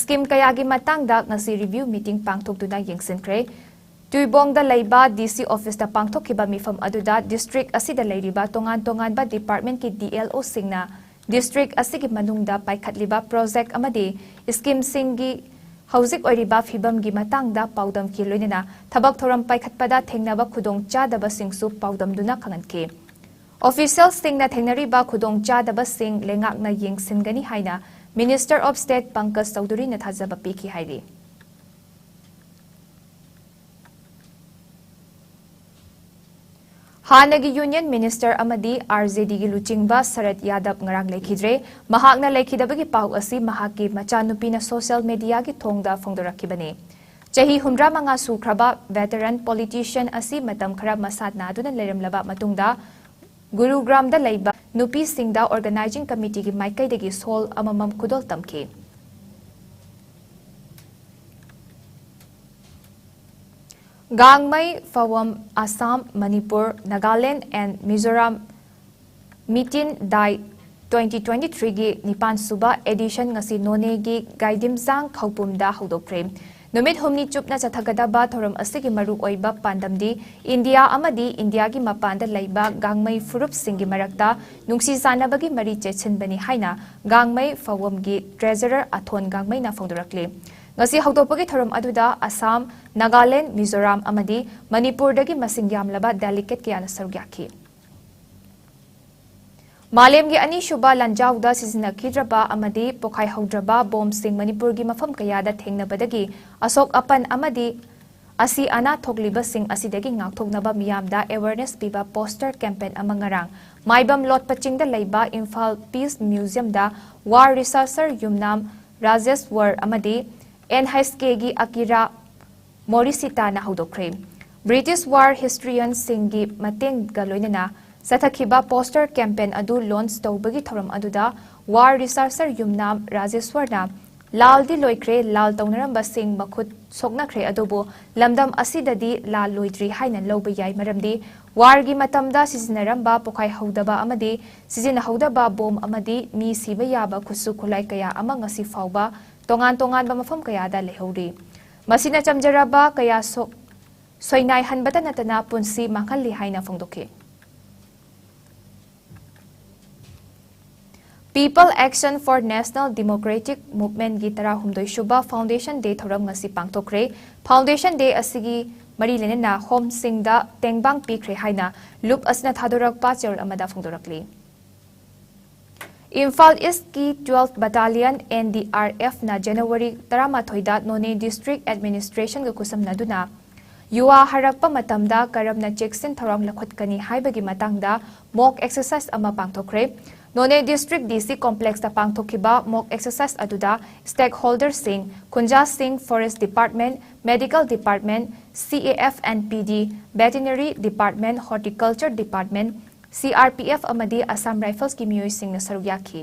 ꯁ꯭ꯀꯤꯝ ꯀꯌꯥꯒꯤ ꯃꯇꯥꯡꯗ ꯉꯁꯤ ꯔꯤꯚ꯭ꯌꯨ ꯃꯤꯇꯤꯡ ꯄꯥꯡꯊꯣꯛꯇꯨꯅ ꯌꯦꯡꯁꯤꯟꯈ꯭ꯔꯦ꯫ ꯇꯨꯏꯕꯣꯡꯗ ꯂꯩꯕ ꯗꯤ ꯁꯤ ꯑꯣꯐꯤꯁꯇ ꯄꯥꯡꯊꯣꯛꯈꯤꯕ ꯃꯤꯐꯝ ꯑꯗꯨꯗ ꯗꯤꯁꯇ꯭ꯔꯤꯛ ꯑꯁꯤꯗ ꯂꯩꯔꯤꯕ ꯇꯣꯉꯥꯟ ꯇꯣꯉꯥꯟꯕ ꯗꯤꯄꯥꯔꯠꯃꯦꯟꯠꯀꯤ ꯗꯤ ꯑꯦꯜ ꯑꯣꯁꯤꯡꯅ ꯗꯤꯁꯇ꯭ꯔꯤꯛ ꯑꯁꯤꯒꯤ ꯃꯅꯨꯡꯗ ꯄꯥꯏꯈꯠꯂꯤꯕ ꯄ꯭ꯔꯣꯖꯦꯛ ꯑꯃꯗꯤ ꯁ꯭ꯀꯤꯝꯁꯤꯡꯒꯤ ꯍꯧꯖꯤꯛ ꯑꯣꯏꯔꯤꯕ ꯐꯤꯚꯝꯒꯤ ꯃꯇꯥꯡꯗ ꯄꯥꯎꯗꯝꯈꯤ, ꯂꯣꯏꯅꯅ ꯊꯕꯛ ꯊꯧꯔꯝ ꯄꯥꯏꯈꯠꯄꯗ ꯊꯦꯡꯅꯕ ꯈꯨꯗꯣꯡꯆꯥꯗꯕꯁꯤꯡꯁꯨ ꯄꯥꯎꯗꯝꯗꯨꯅ ꯈꯪꯍꯟꯈꯤ꯫ ꯑꯣꯐꯤꯁꯤꯌꯦꯜꯁꯤꯡꯅ ꯊꯦꯡꯅꯔꯤꯕ ꯈꯨꯗꯣꯡꯆꯥꯗꯕꯁꯤꯡ ꯂꯩꯉꯥꯛꯅ ꯌꯦꯡꯁꯤꯟꯒꯅꯤ ꯍꯥꯏꯅ ꯃꯤꯅꯤꯁꯇꯔ ꯑꯣꯐ ꯁ꯭ꯇꯦꯠ ꯄꯪꯀꯖ ꯆꯧꯙꯨꯔꯤꯅ ꯊꯥꯖꯕ ꯄꯤꯈꯤ ꯍꯥꯏꯔꯤ꯫ ꯍꯥꯟꯅꯒꯤ ꯌꯨꯅꯤꯌꯟ ꯃꯤꯅꯤꯁꯇꯔ ꯑꯃꯗꯤ ꯑꯥꯔ ꯖꯦ ꯗꯤꯒꯤ ꯂꯨꯆꯤꯡꯕ ꯁꯔꯠ ꯌꯥꯗꯕ ꯉꯔꯥꯡ ꯂꯩꯈꯤꯗ꯭ꯔꯦ꯫ ꯃꯍꯥꯛꯅ ꯂꯩꯈꯤꯗꯕꯒꯤ ꯄꯥꯎ ꯑꯁꯤ ꯃꯍꯥꯛꯀꯤ ꯃꯆꯥꯅꯨꯄꯤꯅ ꯁꯣꯁꯤꯌꯦꯜ ꯃꯤꯗꯤꯌꯥꯒꯤ ꯊꯣꯡꯗ ꯐꯣꯡꯗꯣꯔꯛꯈꯤꯕꯅꯤ꯫ ꯆꯍꯤ ꯍꯨꯝꯗ꯭ꯔꯥ ꯃꯉꯥ ꯁꯨꯈ꯭ꯔꯕ ꯚꯦꯇꯔꯟ ꯄꯣꯂꯤꯇꯤꯁꯤꯌꯟ ꯑꯁꯤ ꯃꯇꯝ ꯈꯔ ꯃꯁꯥ ꯅꯥꯗꯨꯅ ꯂꯩꯔꯝꯂꯕ ꯃꯇꯨꯡꯗ ꯒꯨꯔꯨꯒ꯭ꯔꯥꯝꯗ ꯂꯩꯕ ꯅꯨꯄꯤꯁꯤꯡꯗ Organizing Committeeꯒꯤ ꯃꯥꯏꯀꯩꯗꯒꯤ ꯁꯣꯜ ꯑꯃꯃꯝ ꯈꯨꯗꯣꯜ ꯇꯝꯈꯤ꯫ ꯒꯥꯡꯃꯩ, ꯐꯋꯝ, ꯑꯁꯥꯝ, ꯃꯅꯤꯄꯨꯔ, ꯅꯥꯒꯥꯂꯦꯟ and ꯃꯤꯖꯣꯔꯥꯝ ꯃꯤꯇꯤꯟ ꯗꯥꯏ twenty twenty-threeꯒꯤ ꯅꯤꯄꯥꯟ ꯁꯨꯕ edition ꯉꯁꯤ ꯅꯣꯅꯦꯒꯤ ꯒꯥꯏꯗꯤꯝꯖꯥꯡ ꯈꯧꯄꯨꯝꯗ ꯍꯧꯗꯣꯛꯈ꯭ꯔꯦ꯫ ꯅꯨꯃꯤꯠ ꯍꯨꯝꯅꯤ ꯆꯨꯞꯅ ꯆꯠꯊꯒꯗꯕ ꯊꯧꯔꯝ ꯑꯁꯤꯒꯤ ꯃꯔꯨꯑꯣꯏꯕ ꯄꯥꯟꯗꯝꯗꯤ ꯏꯟꯗꯤꯌꯥ ꯑꯃꯗꯤ ꯏꯟꯗꯤꯌꯥꯒꯤ ꯃꯄꯥꯟꯗ ꯂꯩꯕ ꯒꯥꯡꯃꯩ ꯐꯨꯔꯨꯞꯁꯤꯡꯒꯤ ꯃꯔꯛꯇ ꯅꯨꯡꯁꯤ ꯆꯥꯟꯅꯕꯒꯤ ꯃꯔꯤ ꯆꯦꯠꯁꯤꯟꯕꯅꯤ ꯍꯥꯏꯅ ꯒꯥꯡꯃꯩ ꯐꯋꯝꯒꯤ treasurer ꯑꯊꯣꯟ ꯒꯥꯡꯃꯩꯅ ꯐꯣꯡꯗꯣꯔꯛꯂꯤ꯫ ꯉꯁꯤ ꯍꯧꯗꯣꯛꯄꯒꯤ ꯊꯧꯔꯝ ꯑꯗꯨꯗ ꯑꯁꯥꯝ, ꯅꯥꯒꯥꯂꯦꯟ, ꯃꯤꯖꯣꯔꯥꯝ ꯑꯃꯗꯤ ꯃꯅꯤꯄꯨꯔꯗꯒꯤ ꯃꯁꯤꯡ ꯌꯥꯝꯂꯕ delegate ꯀꯌꯥꯅ ꯁꯔꯨꯛ ꯌꯥꯈꯤ꯫ ꯃꯥꯂꯦꯝꯒꯤ ꯑꯅꯤꯁꯨꯕ ꯂꯥꯟꯖꯥꯎꯗ ꯁꯤꯖꯤꯟꯅꯈꯤꯗ꯭ꯔꯕ ꯑꯃꯗꯤ ꯄꯣꯈꯥꯏꯍꯧꯗ꯭ꯔꯕ ꯕꯣꯝꯁꯤꯡ ꯃꯅꯤꯄꯨꯔꯒꯤ ꯃꯐꯝ ꯀꯌꯥꯗ ꯊꯦꯡꯅꯕꯗꯒꯤ ꯑꯁꯣꯛ ꯑꯄꯟ ꯑꯃꯗꯤ ꯑꯁꯤ ꯑꯅꯥ ꯊꯣꯛꯂꯤꯕꯁꯤꯡ ꯑꯁꯤꯗꯒꯤ ꯉꯥꯛꯊꯣꯛꯅꯕ ꯃꯤꯌꯥꯝꯗ awareness ꯄꯤꯕ poster campaign ꯑꯃ ꯉꯔꯥꯡ ꯃꯥꯏꯕꯝ ꯂꯣꯠꯄ ꯆꯤꯡꯗ ꯂꯩꯕ ꯏꯝꯐꯥꯜ Peace Museumꯗ war researcher ꯌꯨꯝꯅꯥꯝ ꯔꯥꯖꯦꯁ꯭ꯋꯔ ꯑꯃꯗꯤ NHKꯒꯤ ꯑꯀꯤꯔꯥ ꯃꯣꯔꯤꯁꯤꯇꯥꯅ ꯍꯧꯗꯣꯛꯈ꯭ꯔꯦ꯫ British war historianꯁꯤꯡꯒꯤ ꯃꯇꯦꯡꯒ ꯂꯣꯏꯅꯅ ꯆꯠꯊꯈꯤꯕ poster campaign ꯑꯗꯨ launch ꯇꯧꯕꯒꯤ ꯊꯧꯔꯝ ꯑꯗꯨꯗ war researcher ꯌꯨꯝꯅꯥꯝ ꯔꯥꯖꯦꯁ꯭ꯋꯔꯅ ꯂꯥꯜꯗꯤ ꯂꯣꯏꯈ꯭ꯔꯦ, ꯂꯥꯜ ꯇꯧꯅꯔꯝꯕꯁꯤꯡ ꯃꯈꯨꯠ ꯁꯣꯛꯅꯈ꯭ꯔꯦ, ꯑꯗꯨꯕꯨ ꯂꯝꯗꯝ ꯑꯁꯤꯗꯗꯤ ꯂꯥꯜ ꯂꯣꯏꯗ꯭ꯔꯤ ꯍꯥꯏꯅ ꯂꯧꯕ ꯌꯥꯏ, ꯃꯔꯝꯗꯤ warꯒꯤ ꯃꯇꯝꯗ ꯁꯤꯖꯤꯟꯅꯔꯝꯕ ꯄꯣꯈꯥꯏꯍꯧꯗꯕ ꯑꯃꯗꯤ ꯁꯤꯖꯤꯟꯅꯍꯧꯗꯕ ꯕꯣꯝ ꯑꯃꯗꯤ ꯃꯤ ꯁꯤꯕ ꯌꯥꯕ ꯈꯨꯠꯁꯨ ꯈꯨꯠꯂꯥꯏ ꯀꯌꯥ ꯑꯃ ꯉꯁꯤ ꯐꯥꯎꯕ ꯇꯣꯉꯥꯟ ꯇꯣꯉꯥꯟꯕ ꯃꯐꯝ ꯀꯌꯥꯗ ꯂꯩꯍꯧꯔꯤ꯫ ꯃꯁꯤꯅ ꯆꯝꯖꯔꯕ ꯀꯌꯥ ꯁꯣꯛ-, ꯁꯣꯏꯅꯥꯏꯍꯟꯕꯇ ꯅꯠꯇꯅ ꯄꯨꯟꯁꯤ ꯃꯥꯡꯍꯜꯂꯤ ꯍꯥꯏꯅ ꯐꯣꯡꯗꯣꯛꯈꯤ꯫ People Action for National Democratic Movementꯀꯤ ꯇꯔꯥꯍꯨꯝꯗꯣꯏ ꯁꯨꯕ Foundation Day ꯊꯧꯔꯝ ꯉꯁꯤ ꯄꯥꯡꯊꯣꯛꯈ꯭ꯔꯦ꯫ Foundation Day ꯑꯁꯤꯒꯤ ꯃꯔꯤ ꯂꯩꯅꯅ ꯍꯣꯝꯁꯤꯡꯗ ꯇꯦꯡꯕꯥꯡ ꯄꯤꯈ꯭ꯔꯦ ꯍꯥꯏꯅ ꯂꯨꯞ ꯑꯁꯤꯅ ꯊꯥꯗꯣꯔꯛꯄ ꯆꯦꯔꯣꯜ ꯑꯃꯗ ꯐꯣꯡꯗꯣꯔꯛꯂꯤ꯫ ꯏꯝꯐꯥꯜ Eastꯀꯤ twelfth Battalion NDRFꯅ January ꯇꯔꯥꯃꯥꯊꯣꯏꯗ ꯅꯣꯅꯦ District Administrationꯒ ꯈꯨꯠꯁꯝꯅꯗꯨꯅ ꯌꯨꯋꯥ ꯍꯥꯏꯔꯛꯄ ꯃꯇꯝꯗ ꯀꯔꯝꯅ ꯆꯦꯛꯁꯤꯟ ꯊꯧꯔꯥꯡ ꯂꯧꯈꯠꯀꯅꯤ ꯍꯥꯏꯕꯒꯤ ꯃꯇꯥꯡꯗ mock exercise ꯑꯃ ꯄꯥꯡꯊꯣꯛꯈ꯭ꯔꯦ꯫ ꯅꯣꯅꯦ District DC Complexꯇ ꯄꯥꯡꯊꯣꯛꯈꯤꯕ mock exercise ꯑꯗꯨꯗ stakeholderꯁꯤꯡ, ꯈꯨꯟꯖꯥꯁꯤꯡ, Forest Department, Medical Department, CAF and PD, Veterinary Department, Horticulture Department, C R P F ꯑꯃꯗꯤ Assam Riflesꯀꯤ ꯃꯤꯑꯣꯏꯁꯤꯡꯅ ꯁꯔꯨꯛ ꯌꯥꯈꯤ꯫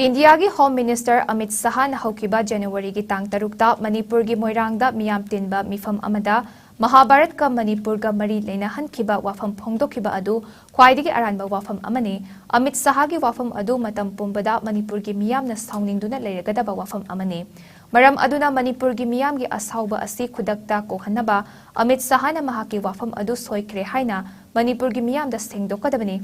ꯏꯟꯗꯤꯌꯥꯒꯤ Home Minister ꯑꯃꯤꯠ ꯁꯍꯥꯅ ꯍꯧꯈꯤꯕ ꯖꯅꯋꯥꯔꯤꯒꯤ ꯇꯥꯡ ꯇꯔꯨꯛꯇ ꯃꯅꯤꯄꯨꯔꯒꯤ ꯃꯣꯏꯔꯥꯡꯗ ꯃꯤꯌꯥꯝ ꯇꯤꯟꯕ ꯃꯤꯐꯝ ꯑꯃꯗ ꯃꯍꯥꯚꯥꯔꯠꯀ ꯃꯅꯤꯄꯨꯔꯒ ꯃꯔꯤ ꯂꯩꯅꯍꯟꯈꯤꯕ ꯋꯥꯐꯝ ꯐꯣꯡꯗꯣꯛꯈꯤꯕ ꯑꯗꯨ ꯈ꯭ꯋꯥꯏꯗꯒꯤ ꯑꯔꯥꯟꯕ ꯋꯥꯐꯝ ꯑꯃꯅꯤ꯫ ꯑꯃꯤꯠ ꯁꯍꯥꯒꯤ ꯋꯥꯐꯝ ꯑꯗꯨ ꯃꯇꯝ ꯄꯨꯝꯕꯗ ꯃꯅꯤꯄꯨꯔꯒꯤ ꯃꯤꯌꯥꯝꯅ ꯁꯥꯎꯅꯤꯡꯗꯨꯅ ꯂꯩꯔꯒꯗꯕ ꯋꯥꯐꯝ ꯑꯃꯅꯤ꯫ ꯃꯔꯝ ꯑꯗꯨꯅ ꯃꯅꯤꯄꯨꯔꯒꯤ ꯃꯤꯌꯥꯝꯒꯤ ꯑꯁꯥꯎꯕ ꯑꯁꯤ ꯈꯨꯗꯛꯇ ꯀꯣꯛꯍꯟꯅꯕ ꯑꯃꯤꯠ ꯁꯍꯥꯅ ꯃꯍꯥꯛꯀꯤ ꯋꯥꯐꯝ ꯑꯗꯨ ꯁꯣꯏꯈ꯭ꯔꯦ ꯍꯥꯏꯅ ꯃꯅꯤꯄꯨꯔꯒꯤ ꯃꯤꯌꯥꯝꯗ ꯁꯦꯡꯗꯣꯛꯀꯗꯕꯅꯤ꯫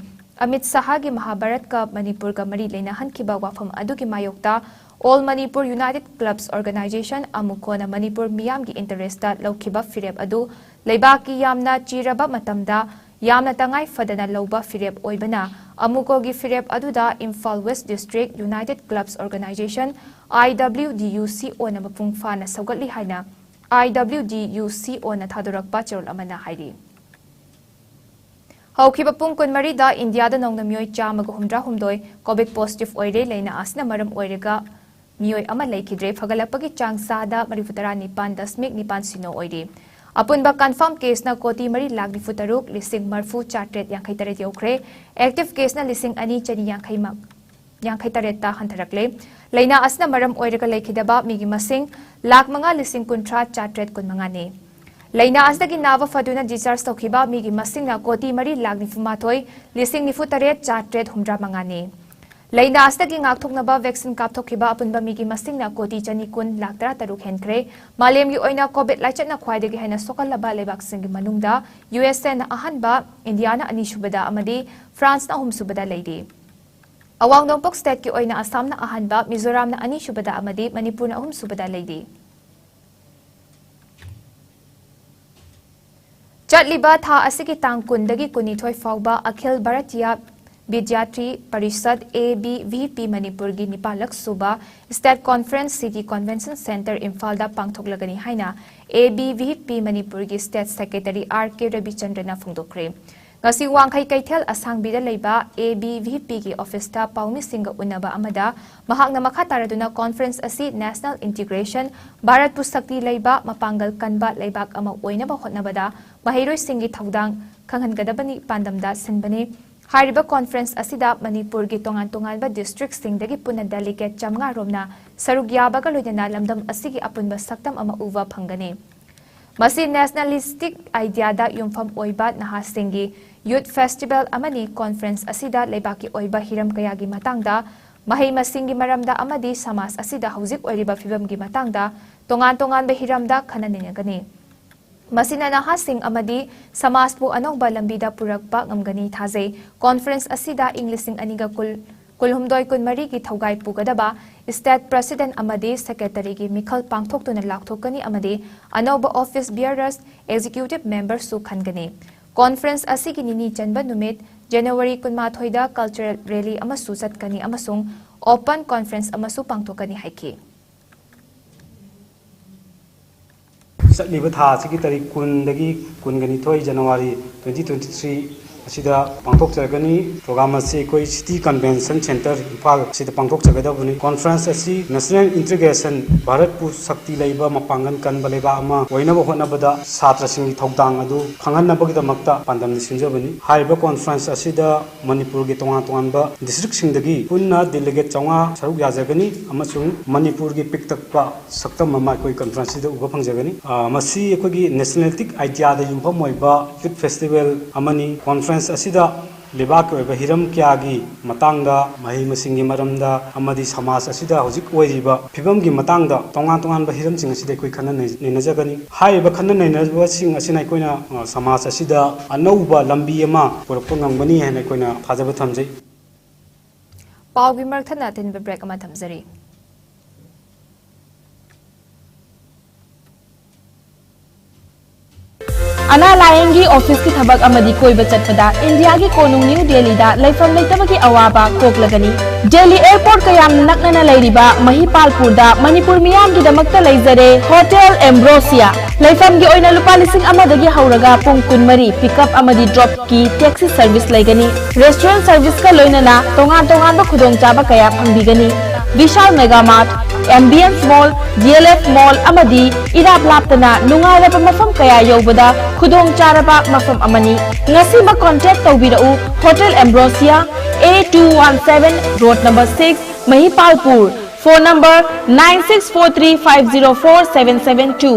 ꯑꯃꯤꯠ ꯁꯍꯥꯒꯤ ꯃꯍꯥꯚꯥꯔꯠꯀ ꯃꯅꯤꯄꯨꯔꯒ ꯃꯔꯤ ꯂꯩꯅꯍꯟꯈꯤꯕ ꯋꯥꯐꯝ ꯑꯗꯨꯒꯤ ꯃꯥꯌꯣꯛꯇ All Manipur United Clubs Organization, ꯑꯃꯨꯀꯣꯅ Manipur ꯃꯤꯌꯥꯝꯒꯤ interestꯇ ꯂꯧꯈꯤꯕ ꯐꯤꯔꯦꯞ ꯑꯗꯨ ꯂꯩꯕꯥꯛꯀꯤ ꯌꯥꯝꯅ ꯆꯤꯔꯕ ꯃꯇꯝꯗ ꯌꯥꯝꯅ ꯇꯉꯥꯏ ꯐꯗꯅ ꯂꯧꯕ ꯐꯤꯔꯦꯞ ꯑꯣꯏꯕꯅ, ꯑꯃꯨꯀꯣꯒꯤ ꯐꯤꯔꯦꯞ ꯑꯗꯨꯗ Imphal West District United Clubs Organization, I W D U C Oꯅ ꯃꯄꯨꯡ ꯐꯥꯅ ꯁꯧꯒꯠꯂꯤ ꯍꯥꯏꯅ I W D U C Oꯅ ꯊꯥꯗꯣꯔꯛꯄ ꯆꯦꯔꯣꯜ ꯑꯃꯅ ꯍꯥꯏꯔꯤ꯫ ꯍꯧꯈꯤꯕ ꯄꯨꯡ ꯀꯨꯟꯃꯔꯤꯗ ꯏꯟꯗꯤꯌꯥꯗ ꯅꯧꯅ ꯃꯤꯑꯣꯏ ꯆꯥꯝꯃꯒ ꯍꯨꯝꯗ꯭ꯔꯥꯍꯨꯝꯗꯣꯏ COVID positive ꯑꯣꯏꯔꯦ꯫ ꯂꯥꯏꯅꯥ ꯑꯁꯤꯅ ꯃꯔꯝ ꯑꯣꯏꯔꯒ ꯃꯤꯑꯣꯏ ꯑꯃ ꯂꯩꯈꯤꯗ꯭ꯔꯦ꯫ ꯐꯒꯠꯂꯛꯄꯒꯤ ꯆꯥꯡ ꯆꯥꯗ ꯃꯔꯤꯐꯨꯇꯔꯥ ꯅꯤꯄꯥꯟ ꯗꯁꯃꯤꯛ ꯅꯤꯄꯥꯟ ꯁꯤꯅꯣ ꯑꯣꯏꯔꯤ꯫ ꯑꯄꯨꯟꯕ confirm caseꯅ ꯀꯣꯇꯤ ꯃꯔꯤ ꯂꯥꯈ ꯅꯤꯐꯨ ꯇꯔꯨꯛ ꯂꯤꯁꯤꯡ ꯃꯔꯤꯐꯨ ꯆꯥꯇ꯭ꯔꯦꯠ ꯌꯥꯡꯈꯩ ꯇꯔꯦꯠ ꯌꯧꯈ꯭ꯔꯦ꯫ Active caseꯅ ꯂꯤꯁꯤꯡ ꯑꯅꯤ ꯆꯅꯤ ꯌꯥꯡꯈꯩ ꯃ-, ꯌꯥꯡꯈꯩ ꯇꯔꯦꯠꯇ ꯍꯟꯊꯔꯛꯂꯦ꯫ ꯂꯥꯏꯅꯥ ꯑꯁꯤꯅ ꯃꯔꯝ ꯑꯣꯏꯔꯒ ꯂꯩꯈꯤꯗꯕ ꯃꯤꯒꯤ ꯃꯁꯤꯡ ꯂꯥꯈ ꯃꯉꯥ ꯂꯤꯁꯤꯡ ꯀꯨꯟꯊ꯭ꯔꯥ ꯆꯥꯇ꯭ꯔꯦꯠ ꯀꯨꯟꯃꯉꯥꯅꯤ꯫ ꯂꯥꯏꯅꯥ ꯑꯁꯤꯗꯒꯤ ꯅꯥꯕ ꯐꯗꯨꯅ discharge ꯇꯧꯈꯤꯕ ꯃꯤꯒꯤ ꯃꯁꯤꯡꯅ ꯀꯣꯇꯤ ꯃꯔꯤ ꯂꯥꯈ ꯅꯤꯐꯨ ꯃꯥꯊꯣꯏ ꯂꯤꯁꯤꯡ ꯅꯤꯐꯨ ꯇꯔꯦꯠ ꯆꯥꯇ꯭ꯔꯦꯠ ꯍꯨꯝꯗ꯭ꯔꯥ ꯃꯉꯥꯅꯤ꯫ ꯂꯥꯏꯅꯥ ꯑꯁꯤꯗꯒꯤ ꯉꯥꯛꯊꯣꯛꯅꯕ vaccine ꯀꯥꯞꯊꯣꯛꯈꯤꯕ ꯑꯄꯨꯟꯕ ꯃꯤꯒꯤ ꯃꯁꯤꯡꯅ ꯀꯣꯇꯤ ꯆꯅꯤ ꯀꯨꯟ ꯂꯥꯈ ꯇꯔꯥ ꯇꯔꯨꯛ ꯍꯦꯟꯈ꯭ꯔꯦ꯫ ꯃꯥꯂꯦꯝꯒꯤ ꯑꯣꯏꯅ COVID ꯂꯥꯏꯆꯠꯅ ꯈ꯭ꯋꯥꯏꯗꯒꯤ ꯍꯦꯟꯅ ꯁꯣꯛꯍꯜꯂꯕ ꯂꯩꯕꯥꯛꯁꯤꯡꯒꯤ ꯃꯅꯨꯡꯗ U S Aꯅ ꯑꯍꯥꯟꯕ, ꯏꯟꯗꯤꯌꯥꯅ ꯑꯅꯤꯁꯨꯕꯗ ꯑꯃꯗꯤ ꯐ꯭ꯔꯥꯟꯁꯅ ꯑꯍꯨꯝꯁꯨꯕꯗ ꯂꯩꯔꯤ꯫ ꯑꯋꯥꯡ ꯅꯣꯡꯄꯣꯛ stateꯀꯤ ꯑꯣꯏꯅ ꯑꯁꯥꯝꯅ ꯑꯍꯥꯟꯕ, ꯃꯤꯖꯣꯔꯥꯝꯅ ꯑꯅꯤꯁꯨꯕꯗ ꯑꯃꯗꯤ ꯃꯅꯤꯄꯨꯔꯅ ꯑꯍꯨꯝꯁꯨꯕꯗ ꯂꯩꯔꯤ꯫ ꯆꯠꯂꯤꯕ ꯊꯥ ꯑꯁꯤꯒꯤ ꯇꯥꯡ ꯀꯨꯟꯗꯒꯤ ꯀꯨꯟꯅꯤꯊꯣꯏ ꯐꯥꯎꯕ ꯑꯈꯤꯜ ꯚꯥꯔꯇꯤꯌꯥ ꯕꯤꯗ꯭ꯌꯥꯔꯊꯤ ꯄꯔꯤꯁꯗ, A B V P, ꯃꯅꯤꯄꯨꯔꯒꯤ ꯅꯤꯄꯥꯜꯂꯛ ꯁꯨꯕ State Conference City Convention Centre ꯏꯝꯐꯥꯜꯗ ꯄꯥꯡꯊꯣꯛꯂꯒꯅꯤ ꯍꯥꯏꯅ A B V P ꯃꯅꯤꯄꯨꯔꯒꯤ State Secretary R K ꯔꯕꯤꯆꯟꯗ꯭ꯔꯅ ꯐꯣꯡꯗꯣꯛꯈ꯭ꯔꯦ꯫ ꯉꯁꯤ ꯋꯥꯡꯈꯩ ꯀꯩꯊꯦꯜ ꯑꯁꯥꯡꯕꯤꯗ ꯂꯩꯕ A B V P ꯒꯤ ꯑꯣꯐꯤꯁꯇ ꯄꯥꯎꯃꯤꯁꯤꯡꯒ ꯎꯟꯅꯕ ꯑꯃꯗ ꯃꯍꯥꯛꯅ ꯃꯈꯥ ꯇꯥꯔꯗꯨꯅ conference ꯑꯁꯤ national integration, ꯚꯥꯔꯠꯄꯨ ꯁꯛꯇꯤ ꯂꯩꯕ, ꯃꯄꯥꯡꯒꯜ ꯀꯟꯕ ꯂꯩꯕꯥꯛ ꯑꯃ ꯑꯣꯏꯅꯕ ꯍꯣꯠꯅꯕꯗ ꯃꯍꯩꯔꯣꯏꯁꯤꯡꯒꯤ ꯊꯧꯗꯥꯡ ꯈꯪꯍꯟꯒꯗꯕꯅꯤ ꯄꯥꯟꯗꯝꯗ ꯁꯤꯟꯕꯅꯤ꯫ ꯍꯥꯏꯔꯤꯕ conference ꯑꯁꯤꯗ ꯃꯅꯤꯄꯨꯔꯒꯤ ꯇꯣꯉꯥꯟ ꯇꯣꯉꯥꯟꯕ district ꯁꯤꯡꯗꯒꯤ ꯄꯨꯟꯅ delegate ꯆꯥꯃꯉꯥ ꯔꯣꯝꯅ ꯁꯔꯨꯛ ꯌꯥꯕꯒ ꯂꯣꯏꯅꯅ ꯂꯝꯗꯝ ꯑꯁꯤꯒꯤ ꯑꯄꯨꯟꯕ ꯁꯛꯇꯝ ꯑꯃ ꯎꯕ ꯐꯪꯒꯅꯤ꯫ ꯃꯁꯤ nationalistic idea ꯗ ꯌꯨꯝꯐꯝ ꯑꯣꯏꯕ ꯅꯍꯥꯁꯤꯡꯒꯤ youth festival ꯑꯃꯅꯤ꯫ Conference ꯑꯁꯤꯗ ꯂꯩꯕꯥꯛꯀꯤ ꯑꯣꯏꯕ ꯍꯤꯔꯝ ꯀꯌꯥꯒꯤ ꯃꯇꯥꯡꯗ, ꯃꯍꯩ ꯃꯁꯤꯡꯒꯤ ꯃꯔꯝꯗ ꯑꯃꯗꯤ ꯁꯃꯥꯖ ꯑꯁꯤꯗ ꯍꯧꯖꯤꯛ ꯑꯣꯏꯔꯤꯕ ꯐꯤꯕꯝꯒꯤ ꯃꯇꯥꯡꯗ ꯇꯣꯉꯥꯟ ꯇꯣꯉꯥꯟꯕ ꯍꯤꯔꯝꯗ ꯈꯟꯅ ꯅꯩꯅꯒꯅꯤ꯫ ꯃꯁꯤꯅ ꯅꯍꯥꯁꯤꯡ ꯑꯃꯗꯤ ꯁꯃꯥꯖꯄꯨ ꯑꯅꯧꯕ ꯂꯝꯕꯤꯗ ꯄꯨꯔꯛꯄ ꯉꯝꯒꯅꯤ ꯊꯥꯖꯩ꯫ Conference ꯑꯁꯤꯗ ꯏꯪ ꯂꯤꯁꯤꯡ ꯑꯅꯤꯒ ꯀꯨꯟ, ꯀꯨꯟꯍꯨꯝꯗꯣꯏ ꯀꯨꯟꯃꯔꯤꯒꯤ ꯊꯧꯒꯥꯏ ꯄꯨꯒꯗꯕ state president ꯑꯃꯗꯤ secretary ꯒꯤ ꯃꯤꯈꯜ ꯄꯥꯡꯊꯣꯛꯇꯨꯅ ꯂꯥꯎꯊꯣꯛꯀꯅꯤ ꯑꯃꯗꯤ ꯑꯅꯧꯕ office bearers, executive member ꯁꯨ ꯈꯟꯒꯅꯤ꯫ Conference ꯑꯁꯤꯒꯤ ꯅꯤꯅꯤ ꯆꯟꯕ ꯅꯨꯃꯤꯠ January ꯀꯨꯟꯃꯥꯊꯣꯏꯗ cultural rally ꯑꯃꯁꯨ ꯆꯠꯀꯅꯤ ꯑꯃꯁꯨꯡ open conference ꯑꯃꯁꯨ ꯄꯥꯡꯊꯣꯛꯀꯅꯤ ꯍꯥꯏꯈꯤ꯫ ꯆꯠꯂꯤꯕ ꯊꯥ ꯑꯁꯤꯒꯤ ꯇꯥꯔꯤꯛ ꯀꯨꯟꯗꯒꯤ ꯀꯨꯟꯒ ꯅꯤꯊꯣꯏ January twenty twenty three ꯑꯁꯤꯗ ꯄꯥꯡꯊꯣꯛꯆꯒꯅꯤ꯫ Program ꯑꯁꯤ ꯑꯩꯈꯣꯏ City Convention Centre ꯏꯝꯐꯥꯜ ꯑꯁꯤꯗ ꯄꯥꯡꯊꯣꯛꯆꯒꯗꯕꯅꯤ꯫ Conference ꯑꯁꯤ national integration, ꯚꯥꯔꯠꯄꯨ ꯁꯛꯇꯤ ꯂꯩꯕ ꯃꯄꯥꯡꯒꯜ ꯀꯟꯕ ꯂꯩꯕꯥꯛ ꯑꯃ ꯑꯣꯏꯅꯕ ꯍꯣꯠꯅꯕꯗ ꯁꯥꯇ꯭ꯔꯁꯤꯡꯒꯤ ꯊꯧꯗꯥꯡ ꯑꯗꯨ ꯈꯪꯍꯟꯅꯕꯒꯤꯗꯃꯛꯇ ꯄꯥꯟꯗꯝꯗ ꯁꯤꯟꯖꯕꯅꯤ꯫ ꯍꯥꯏꯔꯤꯕ conference ꯑꯁꯤꯗ ꯃꯅꯤꯄꯨꯔꯒꯤ ꯇꯣꯉꯥꯟ ꯇꯣꯉꯥꯟꯕ district ꯁꯤꯡꯗꯒꯤ ꯄꯨꯟꯅ delegate ꯆꯥꯃꯉꯥ ꯁꯔꯨꯛ ꯌꯥꯖꯒꯅꯤ ꯑꯃꯁꯨꯡ ꯃꯅꯤꯄꯨꯔꯒꯤ ꯄꯤꯛꯇꯛꯄ ꯁꯛꯇꯝ ꯑꯃ ꯑꯩꯈꯣꯏ conference ꯑꯁꯤꯗ ꯎꯕ ꯐꯪꯖꯒꯅꯤ꯫ ꯑ, ꯃꯁꯤ ꯑꯩꯈꯣꯏꯒꯤ nationalistic idea ꯗ ꯌꯨꯝꯐꯝ ꯑꯣꯏꯕ youth festival ꯑꯃꯅꯤ꯫ Conference ꯑꯁꯤꯗ ꯂꯩꯕꯥꯛꯀꯤ ꯑꯣꯏꯕ ꯍꯤꯔꯝ ꯀꯌꯥꯒꯤ ꯃꯇꯥꯡꯗ, ꯃꯍꯩ ꯃꯁꯤꯡꯒꯤ ꯃꯔꯝꯗ ꯑꯃꯗꯤ ꯁꯃꯥꯖ ꯑꯁꯤꯗ ꯍꯧꯖꯤꯛ ꯑꯣꯏꯔꯤꯕ ꯐꯤꯕꯝꯒꯤ ꯃꯇꯥꯡꯗ ꯇꯣꯉꯥꯟ ꯇꯣꯉꯥꯟꯕ ꯍꯤꯔꯝꯁꯤꯡ ꯑꯁꯤꯗ ꯑꯩꯈꯣꯏ ꯈꯟꯅ ꯅꯩ-, ꯅꯩꯅꯖꯒꯅꯤ꯫ ꯍꯥꯏꯔꯤꯕ ꯈꯟꯅ ꯅꯩꯅꯕꯁꯤꯡ ꯑꯁꯤꯅ ꯑꯩꯈꯣꯏꯅ, ꯑ, ꯁꯃꯥꯖ ꯑꯁꯤꯗ ꯑꯅꯧꯕ ꯂꯝꯕꯤ ꯑꯃ ꯄꯨꯔꯛꯄ ꯉꯝꯒꯅꯤ ꯍꯥꯏꯅ ꯑꯩꯈꯣꯏꯅ ꯊꯥꯖꯕ ꯊꯝꯖꯩ꯫ ꯄꯥꯎꯒꯤ ꯃꯔꯛ ꯊꯠꯅ ꯑꯇꯦꯟꯕ break ꯑꯃ ꯊꯝꯖꯔꯤ꯫ ꯑꯅꯥ ꯂꯥꯌꯦꯡꯒꯤ ꯑꯣꯐꯤꯁꯀꯤ ꯊꯕꯛ ꯑꯃꯗꯤ ꯀꯣꯏꯕ ꯆꯠꯄꯗ ꯏꯟꯗꯤꯌꯥꯒꯤ ꯀꯣꯅꯨꯡ ꯅ꯭ꯌꯨ ꯗꯦꯜꯂꯤꯗ ꯂꯩꯐꯝ ꯂꯩꯇꯕꯒꯤ ꯑꯋꯥꯕ ꯀꯣꯛꯂꯒꯅꯤ꯫ ꯗꯦꯜꯂꯤ ꯑꯦꯌꯔꯄꯣꯔꯠꯀ ꯌꯥꯝꯅ ꯅꯛꯅꯅ ꯂꯩꯔꯤꯕ ꯃꯍꯤꯄꯥꯜꯄꯨꯔꯗ ꯃꯅꯤꯄꯨꯔ ꯃꯤꯌꯥꯝꯒꯤꯗꯃꯛꯇ ꯂꯩꯖꯔꯦ ꯍꯣꯇꯦꯜ ꯑꯦꯝꯕ꯭ꯔꯣꯁꯤꯌꯥ꯫ ꯂꯩꯐꯝꯒꯤ ꯑꯣꯏꯅ ꯂꯨꯄꯥ ꯂꯤꯁꯤꯡ ꯑꯃꯗꯒꯤ ꯍꯧꯔꯒ ꯄꯨꯡ ꯀꯨꯟꯃꯔꯤ ꯄꯤꯛꯑꯞ ꯑꯃꯗꯤ ꯗ꯭ꯔꯣꯞꯀꯤ ꯇꯦꯛꯁꯤ ꯁꯔꯚꯤꯁ ꯂꯩꯒꯅꯤ꯫ ꯔꯦꯁꯇꯨꯔꯦꯟ ꯁꯔꯚꯤꯁꯀ ꯂꯣꯏꯅꯅ ꯇꯣꯉꯥꯟ ꯇꯣꯉꯥꯟꯕ ꯈꯨꯗꯣꯡꯆꯥꯕ ꯀꯌꯥ ꯐꯪꯕꯤꯒꯅꯤ꯫ ꯕꯤꯁꯥꯜ ꯃꯦꯒꯥ ꯃꯥꯔꯠ, ꯑꯦꯝꯕꯤꯌꯟꯁ ꯃꯣꯜ, ꯗꯤꯑꯦꯜꯑꯦꯐ ꯃꯣꯜ ꯑꯃꯗꯤ ꯏꯔꯥꯞ ꯂꯥꯞꯇꯅ ꯅꯨꯡꯉꯥꯏꯔꯕ ꯃꯐꯝ ꯀꯌꯥ ꯌꯧꯕꯗ ꯈꯨꯗꯣꯡ ꯆꯥꯔꯕ ꯃꯐꯝ ꯑꯃꯅꯤ꯫ ꯉꯁꯤꯃꯛ ꯀꯣꯟꯇꯦꯛ ꯇꯧꯕꯤꯔꯛꯎ꯫ Hotel Ambrosia, A two one seven, road number six, Mahipalpur. Phone number nine six four three five zero four seven seven two.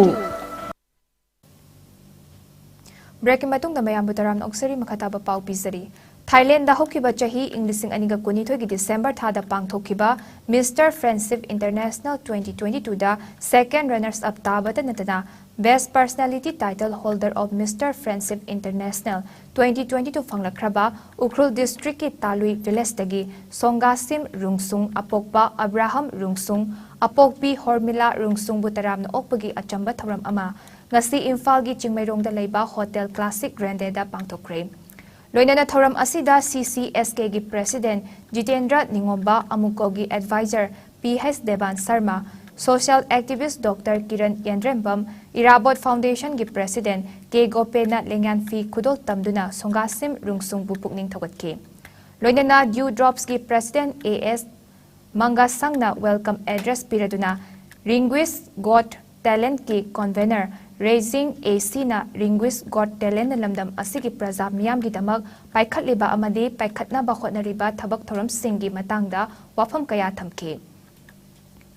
ꯕ꯭ꯔꯦꯛꯀꯤ ꯃꯇꯨꯡꯗ ꯃꯌꯥꯝꯕꯨ ꯇꯔꯥꯝꯅ ꯑꯣꯛꯆꯔꯤ꯫ ꯃꯈꯥ ꯇꯥꯕ ꯄꯥꯎ ꯄꯤꯖꯔꯤ꯫ ꯊꯥꯏꯂꯦꯟꯗ ꯍꯧꯈꯤꯕ ꯆꯍꯤ ꯏꯪ ꯂꯤꯁꯤꯡ ꯑꯅꯤꯒ ꯀꯨꯟꯅꯤꯊꯣꯏꯒꯤ ꯗꯤꯁꯦꯝꯕꯔ ꯊꯥꯗ ꯄꯥꯡꯊꯣꯛꯈꯤꯕ mister friendship international twenty twenty ꯇꯨꯗ ꯁꯦꯀꯦꯟ ꯔꯅꯔꯁ ꯑꯞ ꯇꯥꯕꯇ ꯅꯠꯇꯅ best personality title holder of mister friendship international twenty twenty two ꯐꯪꯂꯛꯈ꯭ꯔꯕ ꯎꯈ꯭ꯔꯨꯜ ꯗꯤꯁꯇ꯭ꯔꯤꯛꯀꯤ ꯇꯥꯂꯨꯏ ꯚꯤꯂꯦꯖꯇꯒꯤ ꯁꯣꯡꯒꯥꯁꯤꯝ ꯔꯨꯡꯁꯨꯡ, ꯑꯄꯣꯛꯄ ꯑꯕ꯭ꯔꯥꯍꯝ ꯔꯨꯡꯁꯨꯡ, ꯑꯄꯣꯛꯄꯤ ꯍꯣꯔꯃꯤꯂꯥ ꯔꯨꯡꯁꯨꯡꯕꯨ ꯇꯔꯥꯝꯅ ꯑꯣꯛꯄꯒꯤ ꯑꯆꯝꯕ ꯊꯧꯔꯝ ꯑꯃ ꯉꯁꯤ ꯏꯝꯐꯥꯜꯒꯤ ꯆꯤꯡꯃꯩꯔꯣꯡꯗ ꯂꯩꯕ ꯍꯣꯇꯦꯜ ꯀ꯭ꯂꯥꯁꯤꯛ ꯒ꯭ꯔꯦꯟꯗꯦꯗ ꯄꯥꯡꯊꯣꯛꯈ꯭ꯔꯦ꯫ ꯂꯣꯏꯅꯅ ꯊꯧꯔꯝ ꯑꯁꯤꯗ ꯁꯤꯁꯤꯑꯦꯁꯀꯦꯒꯤ ꯄ꯭ꯔꯦꯁꯤꯗꯦꯟꯠ ꯖꯤꯇꯦꯟꯗ꯭ꯔ ꯅꯤꯉꯣꯝꯕ, ꯑꯃꯨꯀꯣꯒꯤ adviser P H Deban Sharma, social activist doctor Kiran Yendrembam, Irabot ꯐꯥꯎꯟꯗꯦꯁꯟꯒꯤ ꯄ꯭ꯔꯦꯁꯤꯗꯦꯟꯠ ꯀꯦ ꯒꯣꯄꯦꯟꯅ ꯂꯦꯡꯌꯥꯟꯐꯤ ꯈꯨꯗꯣꯜ ꯇꯝꯗꯨꯅ ꯁꯣꯡꯒꯥꯁꯤꯝ ꯔꯨꯡꯁꯨꯡꯕꯨ ꯄꯨꯛꯅꯤꯡ ꯊꯧꯒꯠꯈꯤ꯫ ꯂꯣꯏꯅꯅ ꯗ꯭ꯌꯨ ꯗ꯭ꯔꯣꯞꯁꯀꯤ ꯄ꯭ꯔꯦꯁꯤꯗꯦꯟꯠ ꯑꯦ ꯑꯦꯁ ꯃꯪꯒꯥꯁꯪꯅ ꯋꯦꯜꯀꯝ ꯑꯦꯗ꯭ꯔꯦꯁ ꯄꯤꯔꯗꯨꯅ ꯔꯤꯡꯒ꯭ꯋꯤꯁ ꯒꯣꯠ ꯇꯦꯂꯦꯟꯠꯀꯤ ꯀꯣꯟꯚꯦꯅꯔ ꯔꯦꯖꯤꯡ ꯑꯦ ꯁꯤꯅ ꯔꯤꯡꯒ꯭ꯋꯤꯁ ꯒꯣꯠ ꯇꯦꯂꯦꯟꯠꯅ ꯂꯝꯗꯝ ꯑꯁꯤꯒꯤ ꯄ꯭ꯔꯖꯥ ꯃꯤꯌꯥꯝꯒꯤꯗꯃꯛ ꯄꯥꯏꯈꯠꯂꯤꯕ ꯑꯃꯗꯤ ꯄꯥꯏꯈꯠꯅꯕ ꯍꯣꯠꯅꯔꯤꯕ ꯊꯕꯛ ꯊꯧꯔꯝꯁꯤꯡꯒꯤ ꯃꯇꯥꯡꯗ ꯋꯥꯐꯝ ꯀꯌꯥ ꯊꯝꯈꯤ꯫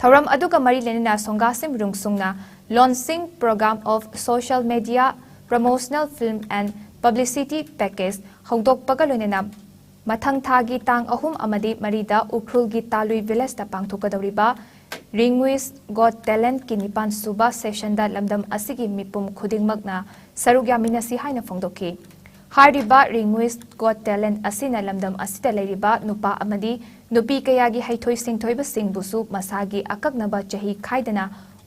ꯊꯧꯔꯝ ꯑꯗꯨꯒ ꯃꯔꯤ ꯂꯩꯅꯅ ꯁꯣꯡꯒꯥꯁꯤꯝ ꯔꯨꯡꯁꯨꯡꯅ Launching Program of Social Media Promotional Film and Publicity Package ꯍꯧꯗꯣꯛꯄꯒ ꯂꯣꯏꯅꯅ ꯃꯊꯪ ꯊꯥꯒꯤ ꯇꯥꯡ ꯑꯍꯨꯝ ꯑꯃꯗꯤ ꯃꯔꯤꯗ ꯎꯈ꯭ꯔꯨꯜꯒꯤ ꯇꯥꯂꯨꯏ ꯚꯤꯂꯦꯖꯇ ꯄꯥꯡꯊꯣꯛꯀꯗꯧꯔꯤꯕ ꯔꯤꯡꯒ꯭ꯋꯤꯁ ꯒꯣꯠ ꯇꯦꯂꯦꯟꯠꯀꯤ ꯅꯤꯄꯥꯟ ꯁꯨꯕ ꯁꯦꯁꯟꯗ ꯂꯝꯗꯝ ꯑꯁꯤꯒꯤ ꯃꯤꯄꯨꯝ ꯈꯨꯗꯤꯡꯃꯛꯅ ꯁꯔꯨꯛ ꯌꯥꯃꯤꯟꯅꯁꯤ ꯍꯥꯏꯅ ꯐꯣꯡꯗꯣꯛꯈꯤ꯫ ꯍꯥꯏꯔꯤꯕ ꯔꯤꯡꯒ꯭ꯋꯤꯁ ꯒꯣꯠ ꯇꯦꯂꯦꯟꯠ ꯑꯁꯤꯅ ꯂꯝꯗꯝ ꯑꯁꯤꯗ ꯂꯩꯔꯤꯕ ꯅꯨꯄꯥ ꯑꯃꯗꯤ ꯅꯨꯄꯤ ꯀꯌꯥꯒꯤ ꯍꯩꯊꯣꯏ ꯁꯤꯡꯊꯣꯏꯕꯁꯤꯡꯕꯨꯁꯨ ꯃꯁꯥꯒꯤ ꯑꯀꯛꯅꯕ ꯆꯍꯤ ꯈꯥꯏꯗꯅ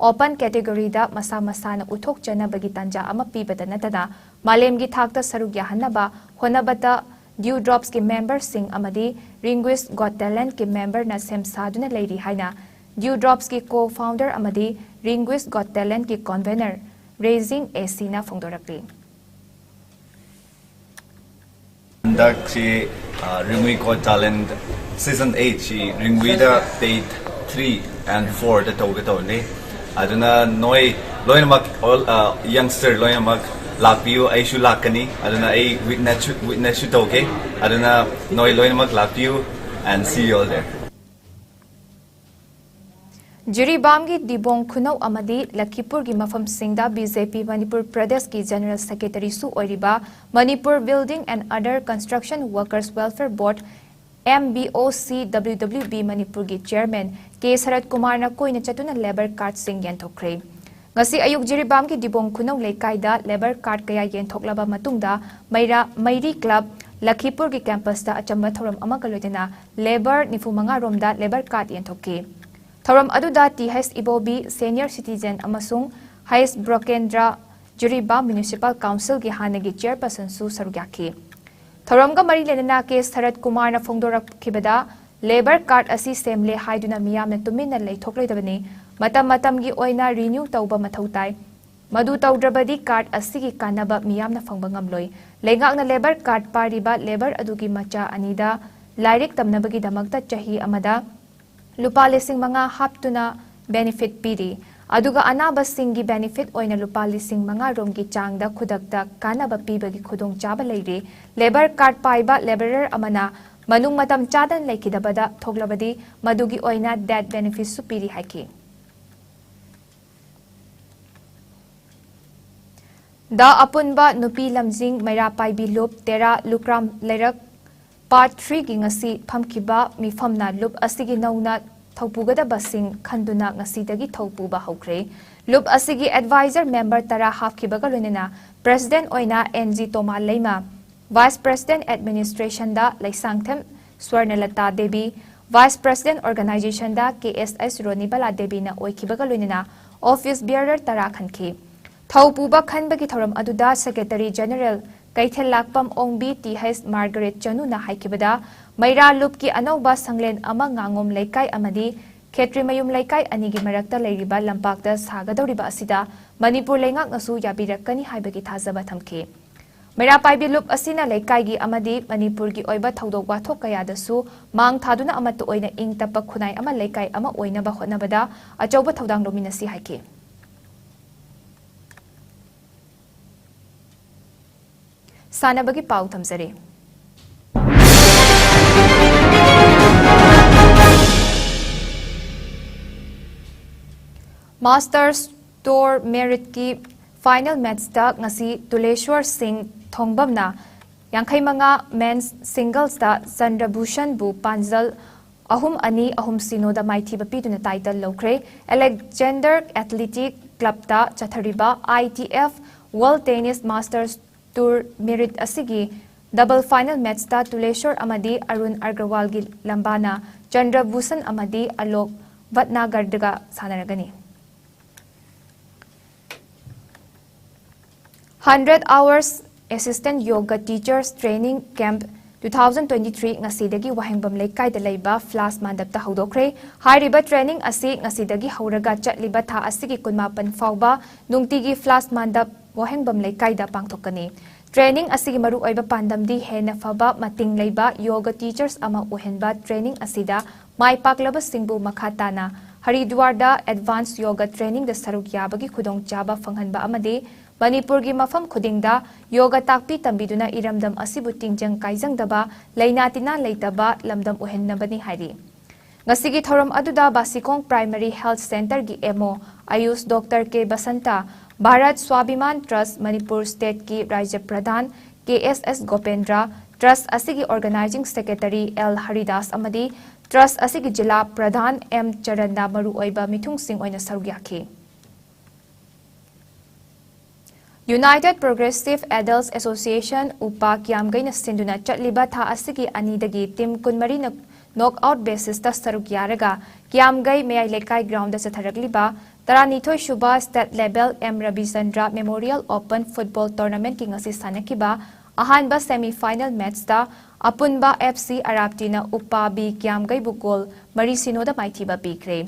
ꯑꯣꯄꯟ ꯀꯦꯇꯦꯒꯣꯔꯤꯗ ꯃꯁꯥ ꯃꯁꯥꯅ ꯎꯠꯊꯣꯛꯆꯅꯕꯒꯤ ꯇꯥꯟꯖꯥ ꯑꯃ ꯄꯤꯕꯇ ꯅꯠꯇꯅ ꯃꯥꯂꯦꯝꯒꯤ ꯊꯥꯛꯇ ꯁꯔꯨꯛ ꯌꯥꯍꯟꯅꯕ ꯍꯣꯠꯅꯕꯗ ꯗ꯭ꯌꯨ ꯗ꯭ꯔꯣꯞꯁꯀꯤ ꯃꯦꯝꯕꯔꯁꯤꯡ ꯑꯃꯗꯤ ꯔꯤꯡꯒ꯭ꯋꯤꯁ ꯒꯣꯠ ꯇꯦꯂꯦꯟꯠꯀꯤ ꯃꯦꯝꯕꯔꯅ ꯁꯦꯝ ꯁꯥꯗꯨꯅ ꯂꯩꯔꯤ ꯍꯥꯏꯅ ꯗ꯭ꯌꯨ ꯗ꯭ꯔꯣꯞꯁꯀꯤ ꯀꯣ ꯐꯥꯎꯟꯗꯔ ꯑꯃꯗꯤ ꯔꯤꯡꯒ꯭ꯋꯤꯁ ꯒꯣꯠ ꯇꯦꯂꯦꯟꯠꯀꯤ ꯀꯣꯟꯚꯦꯅꯔ ꯔꯦꯖꯤꯡ ꯑꯦꯁꯤꯅ ꯐꯣꯡꯗꯣꯔꯛꯂꯤ꯫ ꯍꯟꯗꯛꯁꯤ ꯔꯤꯡꯒꯨꯏ ꯒꯣꯠ ꯇꯦꯂꯦꯟꯠ ꯁꯤꯖꯟ ꯑꯩꯠꯁꯤ ꯔꯤꯡꯒꯨꯏꯗ ꯗꯦꯠ ꯊ꯭ꯔꯤ ꯑꯦꯟ ꯐꯣꯔꯗ ꯇꯧꯒꯦ ꯇꯧꯕꯅꯤ꯫ ꯑꯗꯨꯅ ꯅꯣꯏ ꯂꯣꯏꯅꯃꯛ, ꯑꯣꯜ ꯌꯪꯁꯇꯔ ꯂꯣꯏꯅꯃꯛ ꯂꯥꯛꯄꯤꯌꯨ꯫ ꯑꯩꯁꯨ ꯂꯥꯛꯀꯅꯤ꯫ ꯑꯗꯨꯅ ꯑꯩ ꯋꯤꯠꯅꯦꯁꯁꯨ ꯋꯤꯠꯅꯦꯁꯁꯨ ꯇꯧꯒꯦ꯫ ꯑꯗꯨꯅ ꯅꯣꯏ ꯂꯣꯏꯅꯃꯛ ꯂꯥꯛꯄꯤꯌꯨ and see you all there. ꯖꯤꯔꯤꯕꯥꯝꯒꯤ ꯗꯤꯕꯣꯡ ꯈꯨꯅꯧ ꯑꯃꯗꯤ ꯂꯈꯤꯄꯨꯔꯒꯤ ꯃꯐꯝꯁꯤꯡꯗ ꯕꯤ ꯖꯦ ꯄꯤ ꯃꯅꯤꯄꯨꯔ ꯄ꯭ꯔꯗꯦꯁꯀꯤ ꯖꯦꯅꯔꯦꯜ ꯁꯦꯀ꯭ꯔꯦꯇꯔꯤꯁꯨ ꯑꯣꯏꯔꯤꯕ Manipur building and other construction workers welfare board, M B O C W W B ꯃꯅꯤꯄꯨꯔꯒꯤ ꯆꯤꯌꯔꯃꯦꯟ ꯀꯦ ꯁꯔꯠ ꯀꯨꯃꯥꯔꯅ ꯀꯣꯏꯅ ꯆꯠꯇꯨꯅ ꯂꯦꯕꯔ ꯀꯥꯔꯗꯁꯤꯡ ꯌꯦꯟꯊꯣꯛꯈ꯭ꯔꯦ꯫ ꯉꯁꯤ ꯑꯌꯨꯛ ꯖꯤꯔꯤꯕꯥꯝꯒꯤ ꯗꯤꯕꯣꯡ ꯈꯨꯅꯧ ꯂꯩꯀꯥꯏꯗ ꯂꯦꯕꯔ ꯀꯥꯔꯗ ꯀꯌꯥ ꯌꯦꯟꯊꯣꯛꯂꯕ ꯃꯇꯨꯡꯗ ꯃꯩꯔꯥ ꯃꯩꯔꯤ ꯀ꯭ꯂꯕ ꯂꯈꯤꯄꯨꯔꯒꯤ ꯀꯦꯝꯄꯁꯇ ꯑꯆꯝꯕ ꯊꯧꯔꯝ ꯑꯃꯒ ꯂꯣꯏꯅꯅ ꯂꯦꯕꯔ ꯅꯤꯐꯨ ꯃꯉꯥ ꯔꯣꯝꯗ ꯂꯦꯕꯔ ꯀꯥꯔꯗ ꯌꯦꯟꯊꯣꯛꯈꯤ꯫ ꯊꯧꯔꯝ ꯑꯗꯨꯗ ꯇꯤ ꯍꯩꯆ ꯏꯕꯣꯕꯤ, ꯁꯦꯅꯤꯌꯔ ꯁꯤꯇꯤꯖꯦꯟ ꯑꯃꯁꯨꯡ ꯍꯩꯆ ꯕ꯭ꯔꯣꯀꯦꯟꯗ꯭ꯔ, ꯖꯤꯔꯤꯕꯥꯝ ꯃ꯭ꯌꯨꯅꯤꯁꯤꯄꯥꯜ ꯀꯥꯎꯟꯁꯤꯜꯒꯤ ꯍꯥꯟꯅꯒꯤ ꯆꯤꯌꯔꯄꯔꯁꯟꯁꯨ ꯁꯔꯨꯛ ꯌꯥꯈꯤ꯫ ꯊꯧꯔꯝꯒ ꯃꯔꯤ ꯂꯩꯅꯅ ꯀꯦ ꯁꯔꯠ ꯀꯨꯃꯥꯔꯅ ꯐꯣꯡꯗꯣꯔꯛꯈꯤꯕꯗ, ꯂꯦꯕꯔ ꯀꯥꯔꯗ ꯑꯁꯤ ꯁꯦꯝꯂꯦ ꯍꯥꯏꯗꯨꯅ ꯃꯤꯌꯥꯝꯅ ꯇꯨꯃꯤꯟꯅ ꯂꯩꯊꯣꯛꯂꯣꯏꯗꯕꯅꯤ꯫ ꯃꯇꯝ ꯃꯇꯝꯒꯤ ꯑꯣꯏꯅ ꯔꯤꯅ꯭ꯌꯨ ꯇꯧꯕ ꯃꯊꯧ ꯇꯥꯏ꯫ ꯃꯗꯨ ꯇꯧꯗ꯭ꯔꯕꯗꯤ ꯀꯥꯔꯗ ꯑꯁꯤꯒꯤ ꯀꯥꯟꯅꯕ ꯃꯤꯌꯥꯝꯅ ꯐꯪꯕ ꯉꯝꯂꯣꯏ꯫ ꯂꯩꯉꯥꯛꯅ ꯂꯦꯕꯔ ꯀꯥꯔꯗ ꯄꯥꯏꯔꯤꯕ ꯂꯦꯕꯔ ꯑꯗꯨꯒꯤ ꯃꯆꯥ ꯑꯅꯤꯗ ꯂꯥꯏꯔꯤꯛ ꯇꯝꯅꯕꯒꯤꯗꯃꯛꯇ ꯆꯍꯤ ꯑꯃꯗ ꯂꯨꯄꯥ ꯂꯤꯁꯤꯡ ꯃꯉꯥ ꯍꯥꯞꯇꯨꯅ ꯕꯦꯅꯤꯐꯤꯠ ꯄꯤꯔꯤ꯫ ꯑꯗꯨꯒ ꯑꯅꯥꯕꯁꯤꯡꯒꯤ ꯕꯦꯅꯤꯐꯤꯠ ꯑꯣꯏꯅ ꯂꯨꯄꯥ ꯂꯤꯁꯤꯡ ꯃꯉꯥ ꯔꯣꯝꯒꯤ ꯆꯥꯡꯗ ꯈꯨꯗꯛꯇ ꯀꯥꯟꯅꯕ ꯄꯤꯕꯒꯤ ꯈꯨꯗꯣꯡꯆꯥꯕ ꯂꯩꯔꯤ꯫ ꯂꯦꯕꯔ ꯀꯥꯔꯗ ꯄꯥꯏꯕ ꯂꯦꯕꯔꯔ ꯑꯃꯅ ꯃꯅꯨꯡ ꯃꯇꯝ ꯆꯥꯗꯅ ꯂꯩꯈꯤꯗꯕꯗ ꯊꯣꯛꯂꯕꯗꯤ ꯃꯗꯨꯒꯤ ꯑꯣꯏꯅ ꯗꯦꯠ ꯕꯦꯅꯤꯐꯤꯠꯁꯨ ꯄꯤꯔꯤ ꯍꯥꯏꯈꯤ꯫ ꯗ ꯑꯄꯨꯟꯕ ꯅꯨꯄꯤ ꯂꯝꯖꯤꯡ ꯃꯩꯔꯥ ꯄꯥꯏꯕꯤ ꯂꯨꯞ ꯇꯦꯔꯥ ꯂꯨꯀ꯭ꯔꯥꯝ ꯂꯩꯔꯛ ꯄꯥꯔꯠ ꯊ꯭ꯔꯤꯒꯤ ꯉꯁꯤ ꯐꯝꯈꯤꯕ ꯃꯤꯐꯝꯅ ꯂꯨꯞ ꯑꯁꯤꯒꯤ ꯅꯧꯅ ꯊꯧꯄꯨꯒꯗꯕꯁꯤꯡ ꯈꯟꯗꯨꯅ ꯉꯁꯤꯗꯒꯤ ꯊꯧꯄꯨꯕ ꯍꯧꯈ꯭ꯔꯦ꯫ ꯂꯨꯞ ꯑꯁꯤꯒꯤ ꯑꯦꯗꯚꯥꯏꯖꯔ ꯃꯦꯝꯕꯔ ꯇꯔꯥ ꯍꯥꯞꯈꯤꯕꯒ ꯂꯣꯏꯅꯅ ꯄ꯭ꯔꯦꯁꯤꯗꯦꯟꯠ ꯑꯣꯏꯅ N G Toma Leima, vice president ꯑꯦꯗꯃꯤꯅꯤꯁꯇ꯭ꯔꯦꯁꯟꯗ ꯂꯩꯁꯥꯡꯊꯦꯝ ꯁ꯭ꯋꯔꯅꯂꯇꯥ ꯗꯦꯕꯤ, ꯚꯥꯏꯁ ꯄ꯭ꯔꯦꯁꯤꯗꯦꯟꯠ ꯑꯣꯔꯒꯅꯥꯏꯖꯦꯁꯟꯗ ꯀꯦ ꯑꯦꯁ ꯑꯩꯆ ꯔꯣꯅꯤꯕꯂꯥ ꯗꯦꯕꯤꯅ ꯑꯣꯏꯈꯤꯕꯒ ꯂꯣꯏꯅꯅ Office bearer ꯇꯔꯥ ꯈꯟꯈꯤ꯫ ꯊꯧ ꯄꯨꯕ ꯈꯟꯕꯒꯤ ꯊꯧꯔꯝ ꯑꯗꯨꯗ Secretary General ꯀꯩꯊꯦꯜꯂꯥꯛꯄꯝ ꯑꯣꯡꯕꯤ ꯇꯤ ꯍꯩꯆ ꯃꯥꯔꯒꯔꯦꯠ ꯆꯅꯨꯅ ꯍꯥꯏꯈꯤꯕꯗ, ꯃꯩꯔꯥ ꯂꯨꯞꯀꯤ ꯑꯅꯧꯕ ꯁꯪꯂꯦꯟ ꯑꯃ ꯉꯥꯉꯣꯝ ꯂꯩꯀꯥꯏ ꯑꯃꯗꯤ ꯈꯦꯇ꯭ꯔꯤꯃꯌꯨꯝ ꯂꯩꯀꯥꯏ ꯑꯅꯤꯒꯤ ꯃꯔꯛꯇ ꯂꯩꯔꯤꯕ ꯂꯝꯄꯥꯛꯇ ꯁꯥꯒꯗꯧꯔꯤꯕ ꯑꯁꯤꯗ ꯃꯅꯤꯄꯨꯔ ꯂꯩꯉꯥꯛꯅꯁꯨ ꯌꯥꯕꯤꯔꯛꯀꯅꯤ ꯍꯥꯏꯕꯒꯤ ꯊꯥꯖꯕ ꯊꯝꯈꯤ꯫ ꯃꯩꯔꯥ ꯄꯥꯏꯕꯤ ꯂꯨꯞ ꯑꯁꯤꯅ ꯂꯩꯀꯥꯏꯒꯤ ꯑꯃꯗꯤ ꯃꯅꯤꯄꯨꯔꯒꯤ ꯑꯣꯏꯕ ꯊꯧꯗꯣꯛ ꯋꯥꯊꯣꯛ ꯀꯌꯥꯗꯁꯨ ꯃꯥꯡ ꯊꯥꯗꯨꯅ ꯑꯃꯠꯇ ꯑꯣꯏꯅ ꯏꯪ ꯇꯞꯄ ꯈꯨꯟꯅꯥꯏ ꯑꯃ ꯂꯩꯀꯥꯏ ꯑꯃ ꯑꯣꯏꯅꯕ ꯍꯣꯠꯅꯕꯗ ꯑꯆꯧꯕ ꯊꯧꯗꯥꯡ ꯂꯧꯃꯤꯟꯅꯁꯤ ꯍꯥꯏꯈꯤ꯫ ꯁꯥꯟꯅꯕꯒꯤ ꯄꯥꯎ ꯊꯝꯖꯔꯤ꯫ Masters Tour Meritꯀꯤ final matchꯇ ꯉꯁꯤ ꯇꯨꯂꯦꯁ꯭ꯋꯔ ꯁꯤꯡ ꯊꯣꯡꯕꯝꯅ ꯌꯥꯡꯈꯩ ꯃꯉꯥ men's singlesꯇ ꯆꯟꯗ꯭ꯔꯚꯨꯁꯟꯕꯨ ꯄꯥꯟꯖꯜ ꯑꯍꯨꯝ ꯑꯅꯤ, ꯑꯍꯨꯝ ꯁꯤꯅꯣꯗ ꯃꯥꯏꯊꯤꯕ ꯄꯤꯗꯨꯅ title ꯂꯧꯈ꯭ꯔꯦ꯫ Alexander Athletic Clubꯇ ꯆꯠꯊꯔꯤꯕ I T F World Tennis Masters Tour Merit ꯑꯁꯤꯒꯤ double final matchꯇ ꯇꯨꯂꯦꯁ꯭ꯋꯔ ꯑꯃꯗꯤ ꯑꯔꯨꯟ ꯑꯒ꯭ꯔꯋꯥꯜꯒꯤ ꯂꯝꯕꯥꯅ ꯆꯟꯗ꯭ꯔꯚꯨꯁꯟ ꯑꯃꯗꯤ Alok ꯚꯠꯅꯥꯒꯔꯗꯒ ꯁꯥꯟꯅꯔꯒꯅꯤ꯫ Hundred Hours Assistant Yoga Teachers Training Camp two thousand twenty-three ꯉꯁꯤꯗꯒꯤ ꯋꯥꯍꯦꯡꯕꯝ ꯂꯩꯀꯥꯏꯗ ꯂꯩꯕ ꯐ꯭ꯂꯥꯁ ꯃꯥꯟꯗꯞꯇ ꯍꯧꯗꯣꯛꯈ꯭ꯔꯦ꯫ ꯍꯥꯏꯔꯤꯕ training ꯑꯁꯤ ꯉꯁꯤꯗꯒꯤ ꯍꯧꯔꯒ ꯆꯠꯂꯤꯕ ꯊꯥ ꯑꯁꯤꯒꯤ ꯀꯨꯟꯃꯥꯄꯟ ꯐꯥꯎꯕ ꯅꯨꯡꯇꯤꯒꯤ ꯐ꯭ꯂꯥꯁ ꯃꯥꯟꯗꯞ ꯋꯥꯍꯦꯡꯕꯝ ꯂꯩꯀꯥꯏꯗ ꯄꯥꯡꯊꯣꯛꯀꯅꯤ꯫ Training ꯑꯁꯤꯒꯤ ꯃꯔꯨꯑꯣꯏꯕ ꯄꯥꯟꯗꯝꯗꯤ ꯍꯦꯟꯅ ꯐꯕ ꯃꯇꯤꯡ ꯂꯩꯕ yoga teachers ꯑꯃ ꯑꯣꯏꯍꯟꯕ꯫ Training ꯑꯁꯤꯗ ꯃꯥꯏ ꯄꯥꯛꯂꯕꯁꯤꯡꯕꯨ ꯃꯈꯥ ꯇꯥꯅ ꯍꯔꯤꯗ꯭ꯋꯥꯔꯗ advance yoga trainingꯗ ꯁꯔꯨꯛ ꯌꯥꯕꯒꯤ ꯈꯨꯗꯣꯡꯆꯥꯕ ꯐꯪꯍꯟꯕ ꯑꯃꯗꯤ ꯃꯅꯤꯄꯨꯔꯒꯤ ꯃꯐꯝ ꯈꯨꯗꯤꯡꯗ yoga ꯇꯥꯛꯄꯤ ꯇꯝꯕꯤꯗꯨꯅ ꯏꯔꯝꯗꯝ ꯑꯁꯤꯕꯨ ꯇꯤꯟꯖꯪ ꯀꯥꯏꯖꯪꯗꯕ, ꯂꯩꯅꯥ ꯇꯤꯟꯅꯥ ꯂꯩꯇꯕ ꯂꯝꯗꯝ ꯑꯣꯏꯍꯟꯅꯕꯅꯤ ꯍꯥꯏꯔꯤ꯫ ꯉꯁꯤꯒꯤ ꯊꯧꯔꯝ ꯑꯗꯨꯗ ꯕꯥꯁꯤꯈꯣꯡ Primary Health Centreꯒꯤ M O ꯑꯌꯨꯁ Doctor K Basanta, Bharat ꯁ꯭ꯋꯥꯚꯤꯃꯥꯟ Trust Manipur Stateꯀꯤ ꯔꯥꯖ꯭ꯌ ꯄ꯭ꯔꯙꯥꯟ K S S ꯒꯣꯄꯦꯟꯗ꯭ꯔ, Trust ꯑꯁꯤꯒꯤ Organizing Secretary L ꯍꯔꯤꯗꯥꯁ ꯑꯃꯗꯤ Trust ꯑꯁꯤꯒꯤ ꯖꯤꯂꯥ ꯄ꯭ꯔꯙꯥꯟ M ꯆꯔꯟꯅ ꯃꯔꯨꯑꯣꯏꯕ ꯃꯤꯊꯨꯡꯁꯤꯡ ꯑꯣꯏꯅ ꯁꯔꯨꯛ ꯌꯥꯈꯤ꯫ United Progressive Adults Association, ꯎꯄꯥ, ꯀꯤꯌꯥꯝꯒꯩꯅ ꯁꯤꯟꯗꯨꯅ ꯆꯠꯂꯤꯕ ꯊꯥ ꯑꯁꯤꯒꯤ ꯑꯅꯤꯗꯒꯤ team ꯀꯨꯟꯃꯔꯤꯅ knockout basis ꯇ ꯁꯔꯨꯛ ꯌꯥꯔꯒ ꯀꯤꯌꯥꯝꯒꯩ ꯃꯌꯥꯏ ꯂꯩꯀꯥꯏ ground ꯗ ꯆꯠꯊꯔꯛꯂꯤꯕ ꯇꯔꯥꯅꯤꯊꯣꯏ ꯁꯨꯕ state level M Rabichandra Memorial Open Football Tournament ꯀꯤ ꯉꯁꯤ ꯁꯥꯟꯅꯈꯤꯕ ꯑꯍꯥꯟꯕ semi final match ꯇ ꯑꯄꯨꯟꯕ F C ꯑꯔꯥꯞꯇꯤꯅ ꯎꯄꯥꯕꯤ ꯀꯤꯌꯥꯝꯒꯩꯕꯨ goal ꯃꯔꯤ ꯁꯤꯅꯣꯗ ꯃꯥꯏꯊꯤꯕ ꯄꯤꯈ꯭ꯔꯦ꯫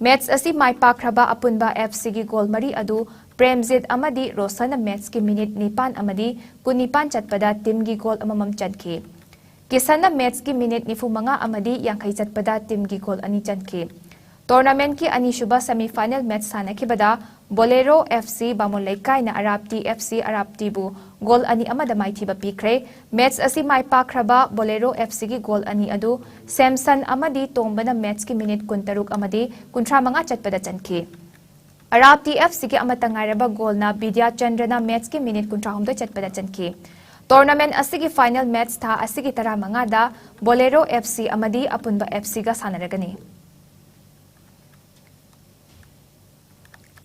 Match ꯑꯁꯤ ꯃꯥꯏ ꯄꯥꯛꯈ꯭ꯔꯕ ꯑꯄꯨꯟꯕ F C ꯒꯤ goal ꯃꯔꯤ ꯑꯗꯨ ꯄ꯭ꯔꯦꯝꯖꯤꯠ ꯑꯃꯗꯤ ꯔꯣꯁꯟꯅ match ꯀꯤ minute ꯅꯤꯄꯥꯟ ꯑꯃꯗꯤ ꯀꯨꯟꯅꯤꯄꯥꯟ ꯆꯠꯄꯗ team ꯒꯤ goal ꯑꯃꯃꯝ ꯆꯟꯈꯤ꯫ ꯀꯤꯁꯟꯅ match ꯀꯤ minute ꯅꯤꯐꯨ ꯃꯉꯥ ꯑꯃꯗꯤ ꯌꯥꯡꯈꯩ ꯆꯠꯄꯗ team ꯒꯤ goal ꯑꯅꯤ ꯆꯟꯈꯤ꯫ Tournament ꯀꯤ ꯑꯅꯤꯁꯨꯕ semi final match ꯁꯥꯟꯅꯈꯤꯕꯗ Bolero F C ꯕꯥꯃꯣꯟ ꯂꯩꯀꯥꯏꯅ ꯑꯔꯥꯞꯇꯤ F C ꯑꯔꯥꯞꯇꯤꯕꯨ goal ꯑꯅꯤ ꯑꯃꯗ ꯃꯥꯏꯊꯤꯕ ꯄꯤꯈ꯭ꯔꯦ꯫ Match ꯑꯁꯤ ꯃꯥꯏ ꯄꯥꯛꯈ꯭ꯔꯕ Bolero F C ꯒꯤ goal ꯑꯅꯤ ꯑꯗꯨ ꯁꯦꯝꯁꯟ ꯑꯃꯗꯤ ꯇꯣꯝꯕꯅ match ꯀꯤ minute ꯀꯨꯟꯇꯔꯨꯛ ꯑꯃꯗꯤ ꯀꯨꯟꯊ꯭ꯔꯥ ꯃꯉꯥ ꯆꯠꯄꯗ ꯆꯟꯈꯤ꯫ ꯑꯔꯥꯞꯇꯤ F C ꯒꯤ ꯑꯃꯠꯇ ꯉꯥꯏꯔꯕ goal ꯅ ꯕꯤꯗ꯭ꯌꯥꯆꯟꯗ꯭ꯔꯅ match ꯀꯤ minute ꯀꯨꯟꯊ꯭ꯔꯥꯍꯨꯝꯗꯣꯏ ꯆꯠꯄꯗ ꯆꯟꯈꯤ꯫ Tournament ꯑꯁꯤꯒꯤ final match ꯊꯥ ꯑꯁꯤꯒꯤ ꯇꯔꯥꯃꯉꯥꯗ Bolero F C ꯑꯃꯗꯤ ꯑꯄꯨꯟꯕ F C ꯒ ꯁꯥꯟꯅꯔꯒꯅꯤ꯫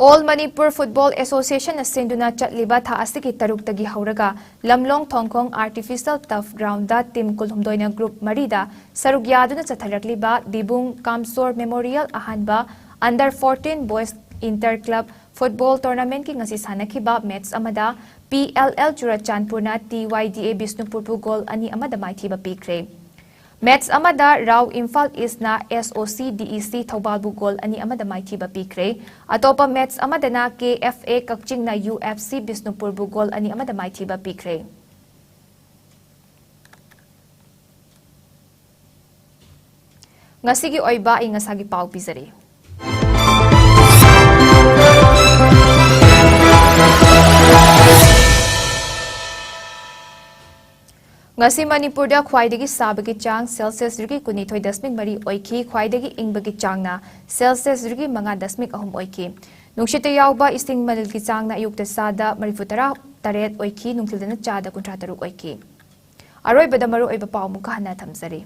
All Manipur Football Association ꯅ ꯁꯤꯟꯗꯨꯅ ꯆꯠꯂꯤꯕ ꯊꯥ ꯑꯁꯤꯒꯤ ꯇꯔꯨꯛꯇꯒꯤ ꯍꯧꯔꯒ ꯂꯝꯂꯣꯡ ꯊꯣꯡꯈꯣꯡ Artificial Turf Ground ꯗ team ꯀꯨꯟꯍꯨꯝꯗꯣꯏꯅ group ꯃꯔꯤꯗ ꯁꯔꯨꯛ ꯌꯥꯗꯨꯅ ꯆꯠꯊꯔꯛꯂꯤꯕ ꯗꯤꯕꯨꯡ ꯀꯥꯝꯁꯣꯔ Memorial ꯑꯍꯥꯟꯕ under fourteen boys inter club football tournament ꯀꯤ ꯉꯁꯤ ꯁꯥꯟꯅꯈꯤꯕ match ꯑꯃꯗ P L L ꯆꯨꯔꯆꯥꯟꯄꯨꯔꯅ T Y D A ꯕꯤꯁꯅꯨꯄꯨꯔꯕꯨ goal ꯑꯅꯤ ꯑꯃꯗ ꯃꯥꯏꯊꯤꯕ ꯄꯤꯈ꯭ꯔꯦ꯫ Match ꯑꯃꯗ ꯔꯥꯎ ꯏꯝꯐꯥꯜ East ꯅ S O C D E C ꯊꯧꯕꯥꯜꯕꯨ goal ꯑꯅꯤ ꯑꯃꯗ ꯃꯥꯏꯊꯤꯕ ꯄꯤꯈ꯭ꯔꯦ꯫ ꯑꯇꯣꯞꯄ match ꯑꯃꯗꯅ K F A ꯀꯛꯆꯤꯡꯅ U F C ꯕꯤꯁꯅꯨꯄꯨꯔꯕꯨ goal ꯑꯅꯤ ꯑꯃꯗ ꯃꯥꯏꯊꯤꯕ ꯄꯤꯈ꯭ꯔꯦ꯫ ꯉꯁꯤꯒꯤ ꯑꯣꯏꯕ ꯑꯏꯪ ꯑꯁꯥꯒꯤ ꯄꯥꯎ ꯄꯤꯖꯔꯤ꯫ ꯉꯁꯤ ꯃꯅꯤꯄꯨꯔꯗ ꯈ꯭ꯋꯥꯏꯗꯒꯤ ꯁꯥꯕꯒꯤ ꯆꯥꯡ Celsius degree ꯀꯨꯟꯅꯤꯊꯣꯏ ꯗꯁꯃꯤꯛ ꯃꯔꯤ ꯑꯣꯏꯈꯤ꯫ ꯈ꯭ꯋꯥꯏꯗꯒꯤ ꯏꯪꯕꯒꯤ ꯆꯥꯡꯅ Celsius degree ꯃꯉꯥ ꯗꯁꯃꯤꯛ ꯑꯍꯨꯝ ꯑꯣꯏꯈꯤ꯫ ꯅꯨꯡꯁꯤꯠꯇ ꯌꯥꯎꯕ ꯏꯁꯤꯡ ꯃꯅꯤꯜꯒꯤ ꯆꯥꯡꯅ ꯑꯌꯨꯛꯇ ꯆꯥꯗ ꯃꯔꯤꯐꯨ ꯇꯔꯥ ꯇꯔꯦꯠ ꯑꯣꯏꯈꯤ, ꯅꯨꯡꯊꯤꯜꯗꯅ ꯆꯥꯗ ꯀꯨꯟꯊ꯭ꯔꯥ ꯇꯔꯨꯛ ꯑꯣꯏꯈꯤ꯫ ꯑꯔꯣꯏꯕꯗ ꯃꯔꯨꯑꯣꯏꯕ ꯄꯥꯎ ꯑꯃꯨꯛꯀ ꯍꯟꯅ ꯊꯝꯖꯔꯤ꯫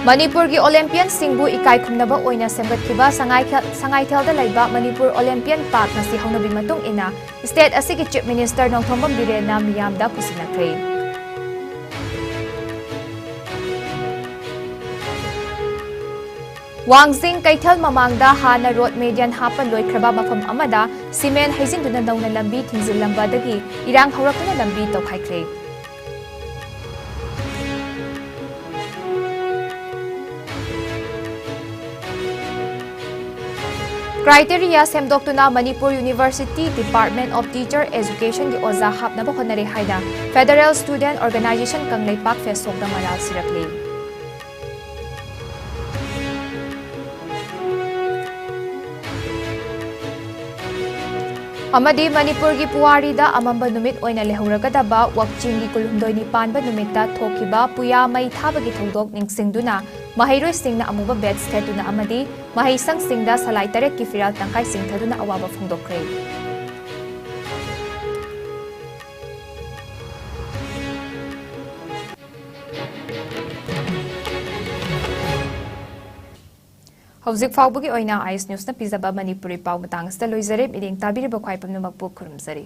ꯃꯅꯤꯄꯨꯔꯒꯤ ꯑꯣꯂꯦꯝꯄꯤꯌꯟꯁꯤꯡꯕꯨ ꯏꯀꯥꯏ ꯈꯨꯝꯅꯕ ꯑꯣꯏꯅ ꯁꯦꯝꯒꯠꯈꯤꯕ ꯁꯉꯥꯏꯈꯦꯜ-, ꯁꯉꯥꯏꯊꯦꯜꯗ ꯂꯩꯕ ꯃꯅꯤꯄꯨꯔ ꯑꯣꯂꯦꯝꯄꯤꯌꯟ ꯄꯥꯔꯛ ꯉꯁꯤ ꯍꯧꯅꯕꯤ ꯃꯇꯨꯡ ꯏꯟꯅ ꯁ꯭ꯇꯦꯠ ꯑꯁꯤꯒꯤ ꯆꯤꯐ ꯃꯤꯅꯤꯁꯇꯔ ꯅꯣꯡꯊꯣꯝꯕꯝ ꯕꯤꯔꯦꯟꯅ ꯃꯤꯌꯥꯝꯗ ꯈꯨꯠꯁꯤꯟꯅꯈ꯭ꯔꯦ꯫ ꯋꯥꯡꯖꯤꯡ ꯀꯩꯊꯦꯜ ꯃꯃꯥꯡꯗ ꯍꯥꯟꯅ ꯔꯣꯗ ꯃꯦꯗꯤꯌꯟ ꯍꯥꯞꯄ ꯂꯣꯏꯈ꯭ꯔꯕ ꯃꯐꯝ ꯑꯃꯗ ꯁꯤꯃꯦꯟ ꯍꯩꯖꯤꯟꯗꯨꯅ ꯅꯧꯅ ꯂꯝꯕꯤ ꯊꯤꯡꯖꯤꯜꯂꯝꯕꯗꯒꯤ ꯏꯔꯥꯡ ꯍꯧꯔꯛꯇꯨꯅ ꯂꯝꯕꯤ ꯇꯧꯈꯥꯏꯈ꯭ꯔꯦ꯫ ꯀ꯭ꯔꯥꯏꯇꯦꯔꯤꯌꯥ ꯁꯦꯝꯗꯣꯛꯇꯨꯅ Manipur university department of teacher ꯑꯦꯖꯨꯀꯦꯁꯟꯒꯤ ꯑꯣꯖꯥ ꯍꯥꯞꯅꯕ ꯍꯣꯠꯅꯔꯦ ꯍꯥꯏꯅ ꯐꯦꯗꯔꯦꯜ ꯁ꯭ꯇꯨꯗꯦꯟꯠ ꯑꯣꯔꯒꯅꯥꯏꯖꯦꯁꯟ ꯀꯪꯂꯩꯄꯥꯛ ꯐꯦꯁꯣꯛꯇ ꯃꯔꯥꯜ ꯁꯤꯔꯛꯂꯤ꯫ ꯑꯃꯗꯤ ꯃꯅꯤꯄꯨꯔꯒꯤ ꯄꯨꯋꯥꯔꯤꯗ ꯑꯃꯝꯕ ꯅꯨꯃꯤꯠ ꯑꯣꯏꯅ ꯂꯩꯍꯧꯔꯒꯗꯕ ꯋꯥꯛꯆꯤꯡꯒꯤ ꯀꯨꯟꯍꯨꯝꯗꯣꯏꯅꯤ ꯄꯥꯟꯕ ꯅꯨꯃꯤꯠꯇ ꯊꯣꯛꯈꯤꯕ ꯄꯨꯌꯥ ꯃꯩ ꯊꯥꯕꯒꯤ ꯊꯧꯗꯣꯛ ꯅꯤꯡꯁꯤꯡꯗꯨꯅ ꯃꯍꯩꯔꯣꯏꯁꯤꯡꯅ ꯑꯃꯨꯕ ꯕꯦꯠꯁ ꯊꯦꯠꯇꯨꯅ ꯑꯃꯗꯤ ꯃꯍꯩꯁꯪꯁꯤꯡꯗ ꯁꯂꯥꯏ ꯇꯔꯦꯠꯀꯤ ꯐꯤꯔꯥꯜ ꯇꯪꯈꯥꯏ ꯆꯤꯡꯊꯗꯨꯅ ꯑꯋꯥꯕ ꯐꯣꯡꯗꯣꯛꯈ꯭ꯔꯦ꯫ ꯍꯧꯖꯤꯛ ꯐꯥꯎꯕꯒꯤ ꯑꯣꯏꯅ ꯑꯥꯏ ꯑꯦꯁ ꯅ꯭ꯌꯨꯁꯅ ꯄꯤꯖꯕ ꯃꯅꯤꯄꯨꯔꯤ ꯄꯥꯎ ꯃꯇꯥꯡ ꯑꯁꯤꯗ ꯂꯣꯏꯖꯔꯦ꯫ ꯃꯤꯠꯌꯦꯡ ꯇꯥꯕꯤꯔꯤꯕ ꯈ꯭ꯋꯥꯏ ꯄꯨꯝꯅꯃꯛꯄꯨ ꯈꯨꯔꯨꯝꯖꯔꯤ꯫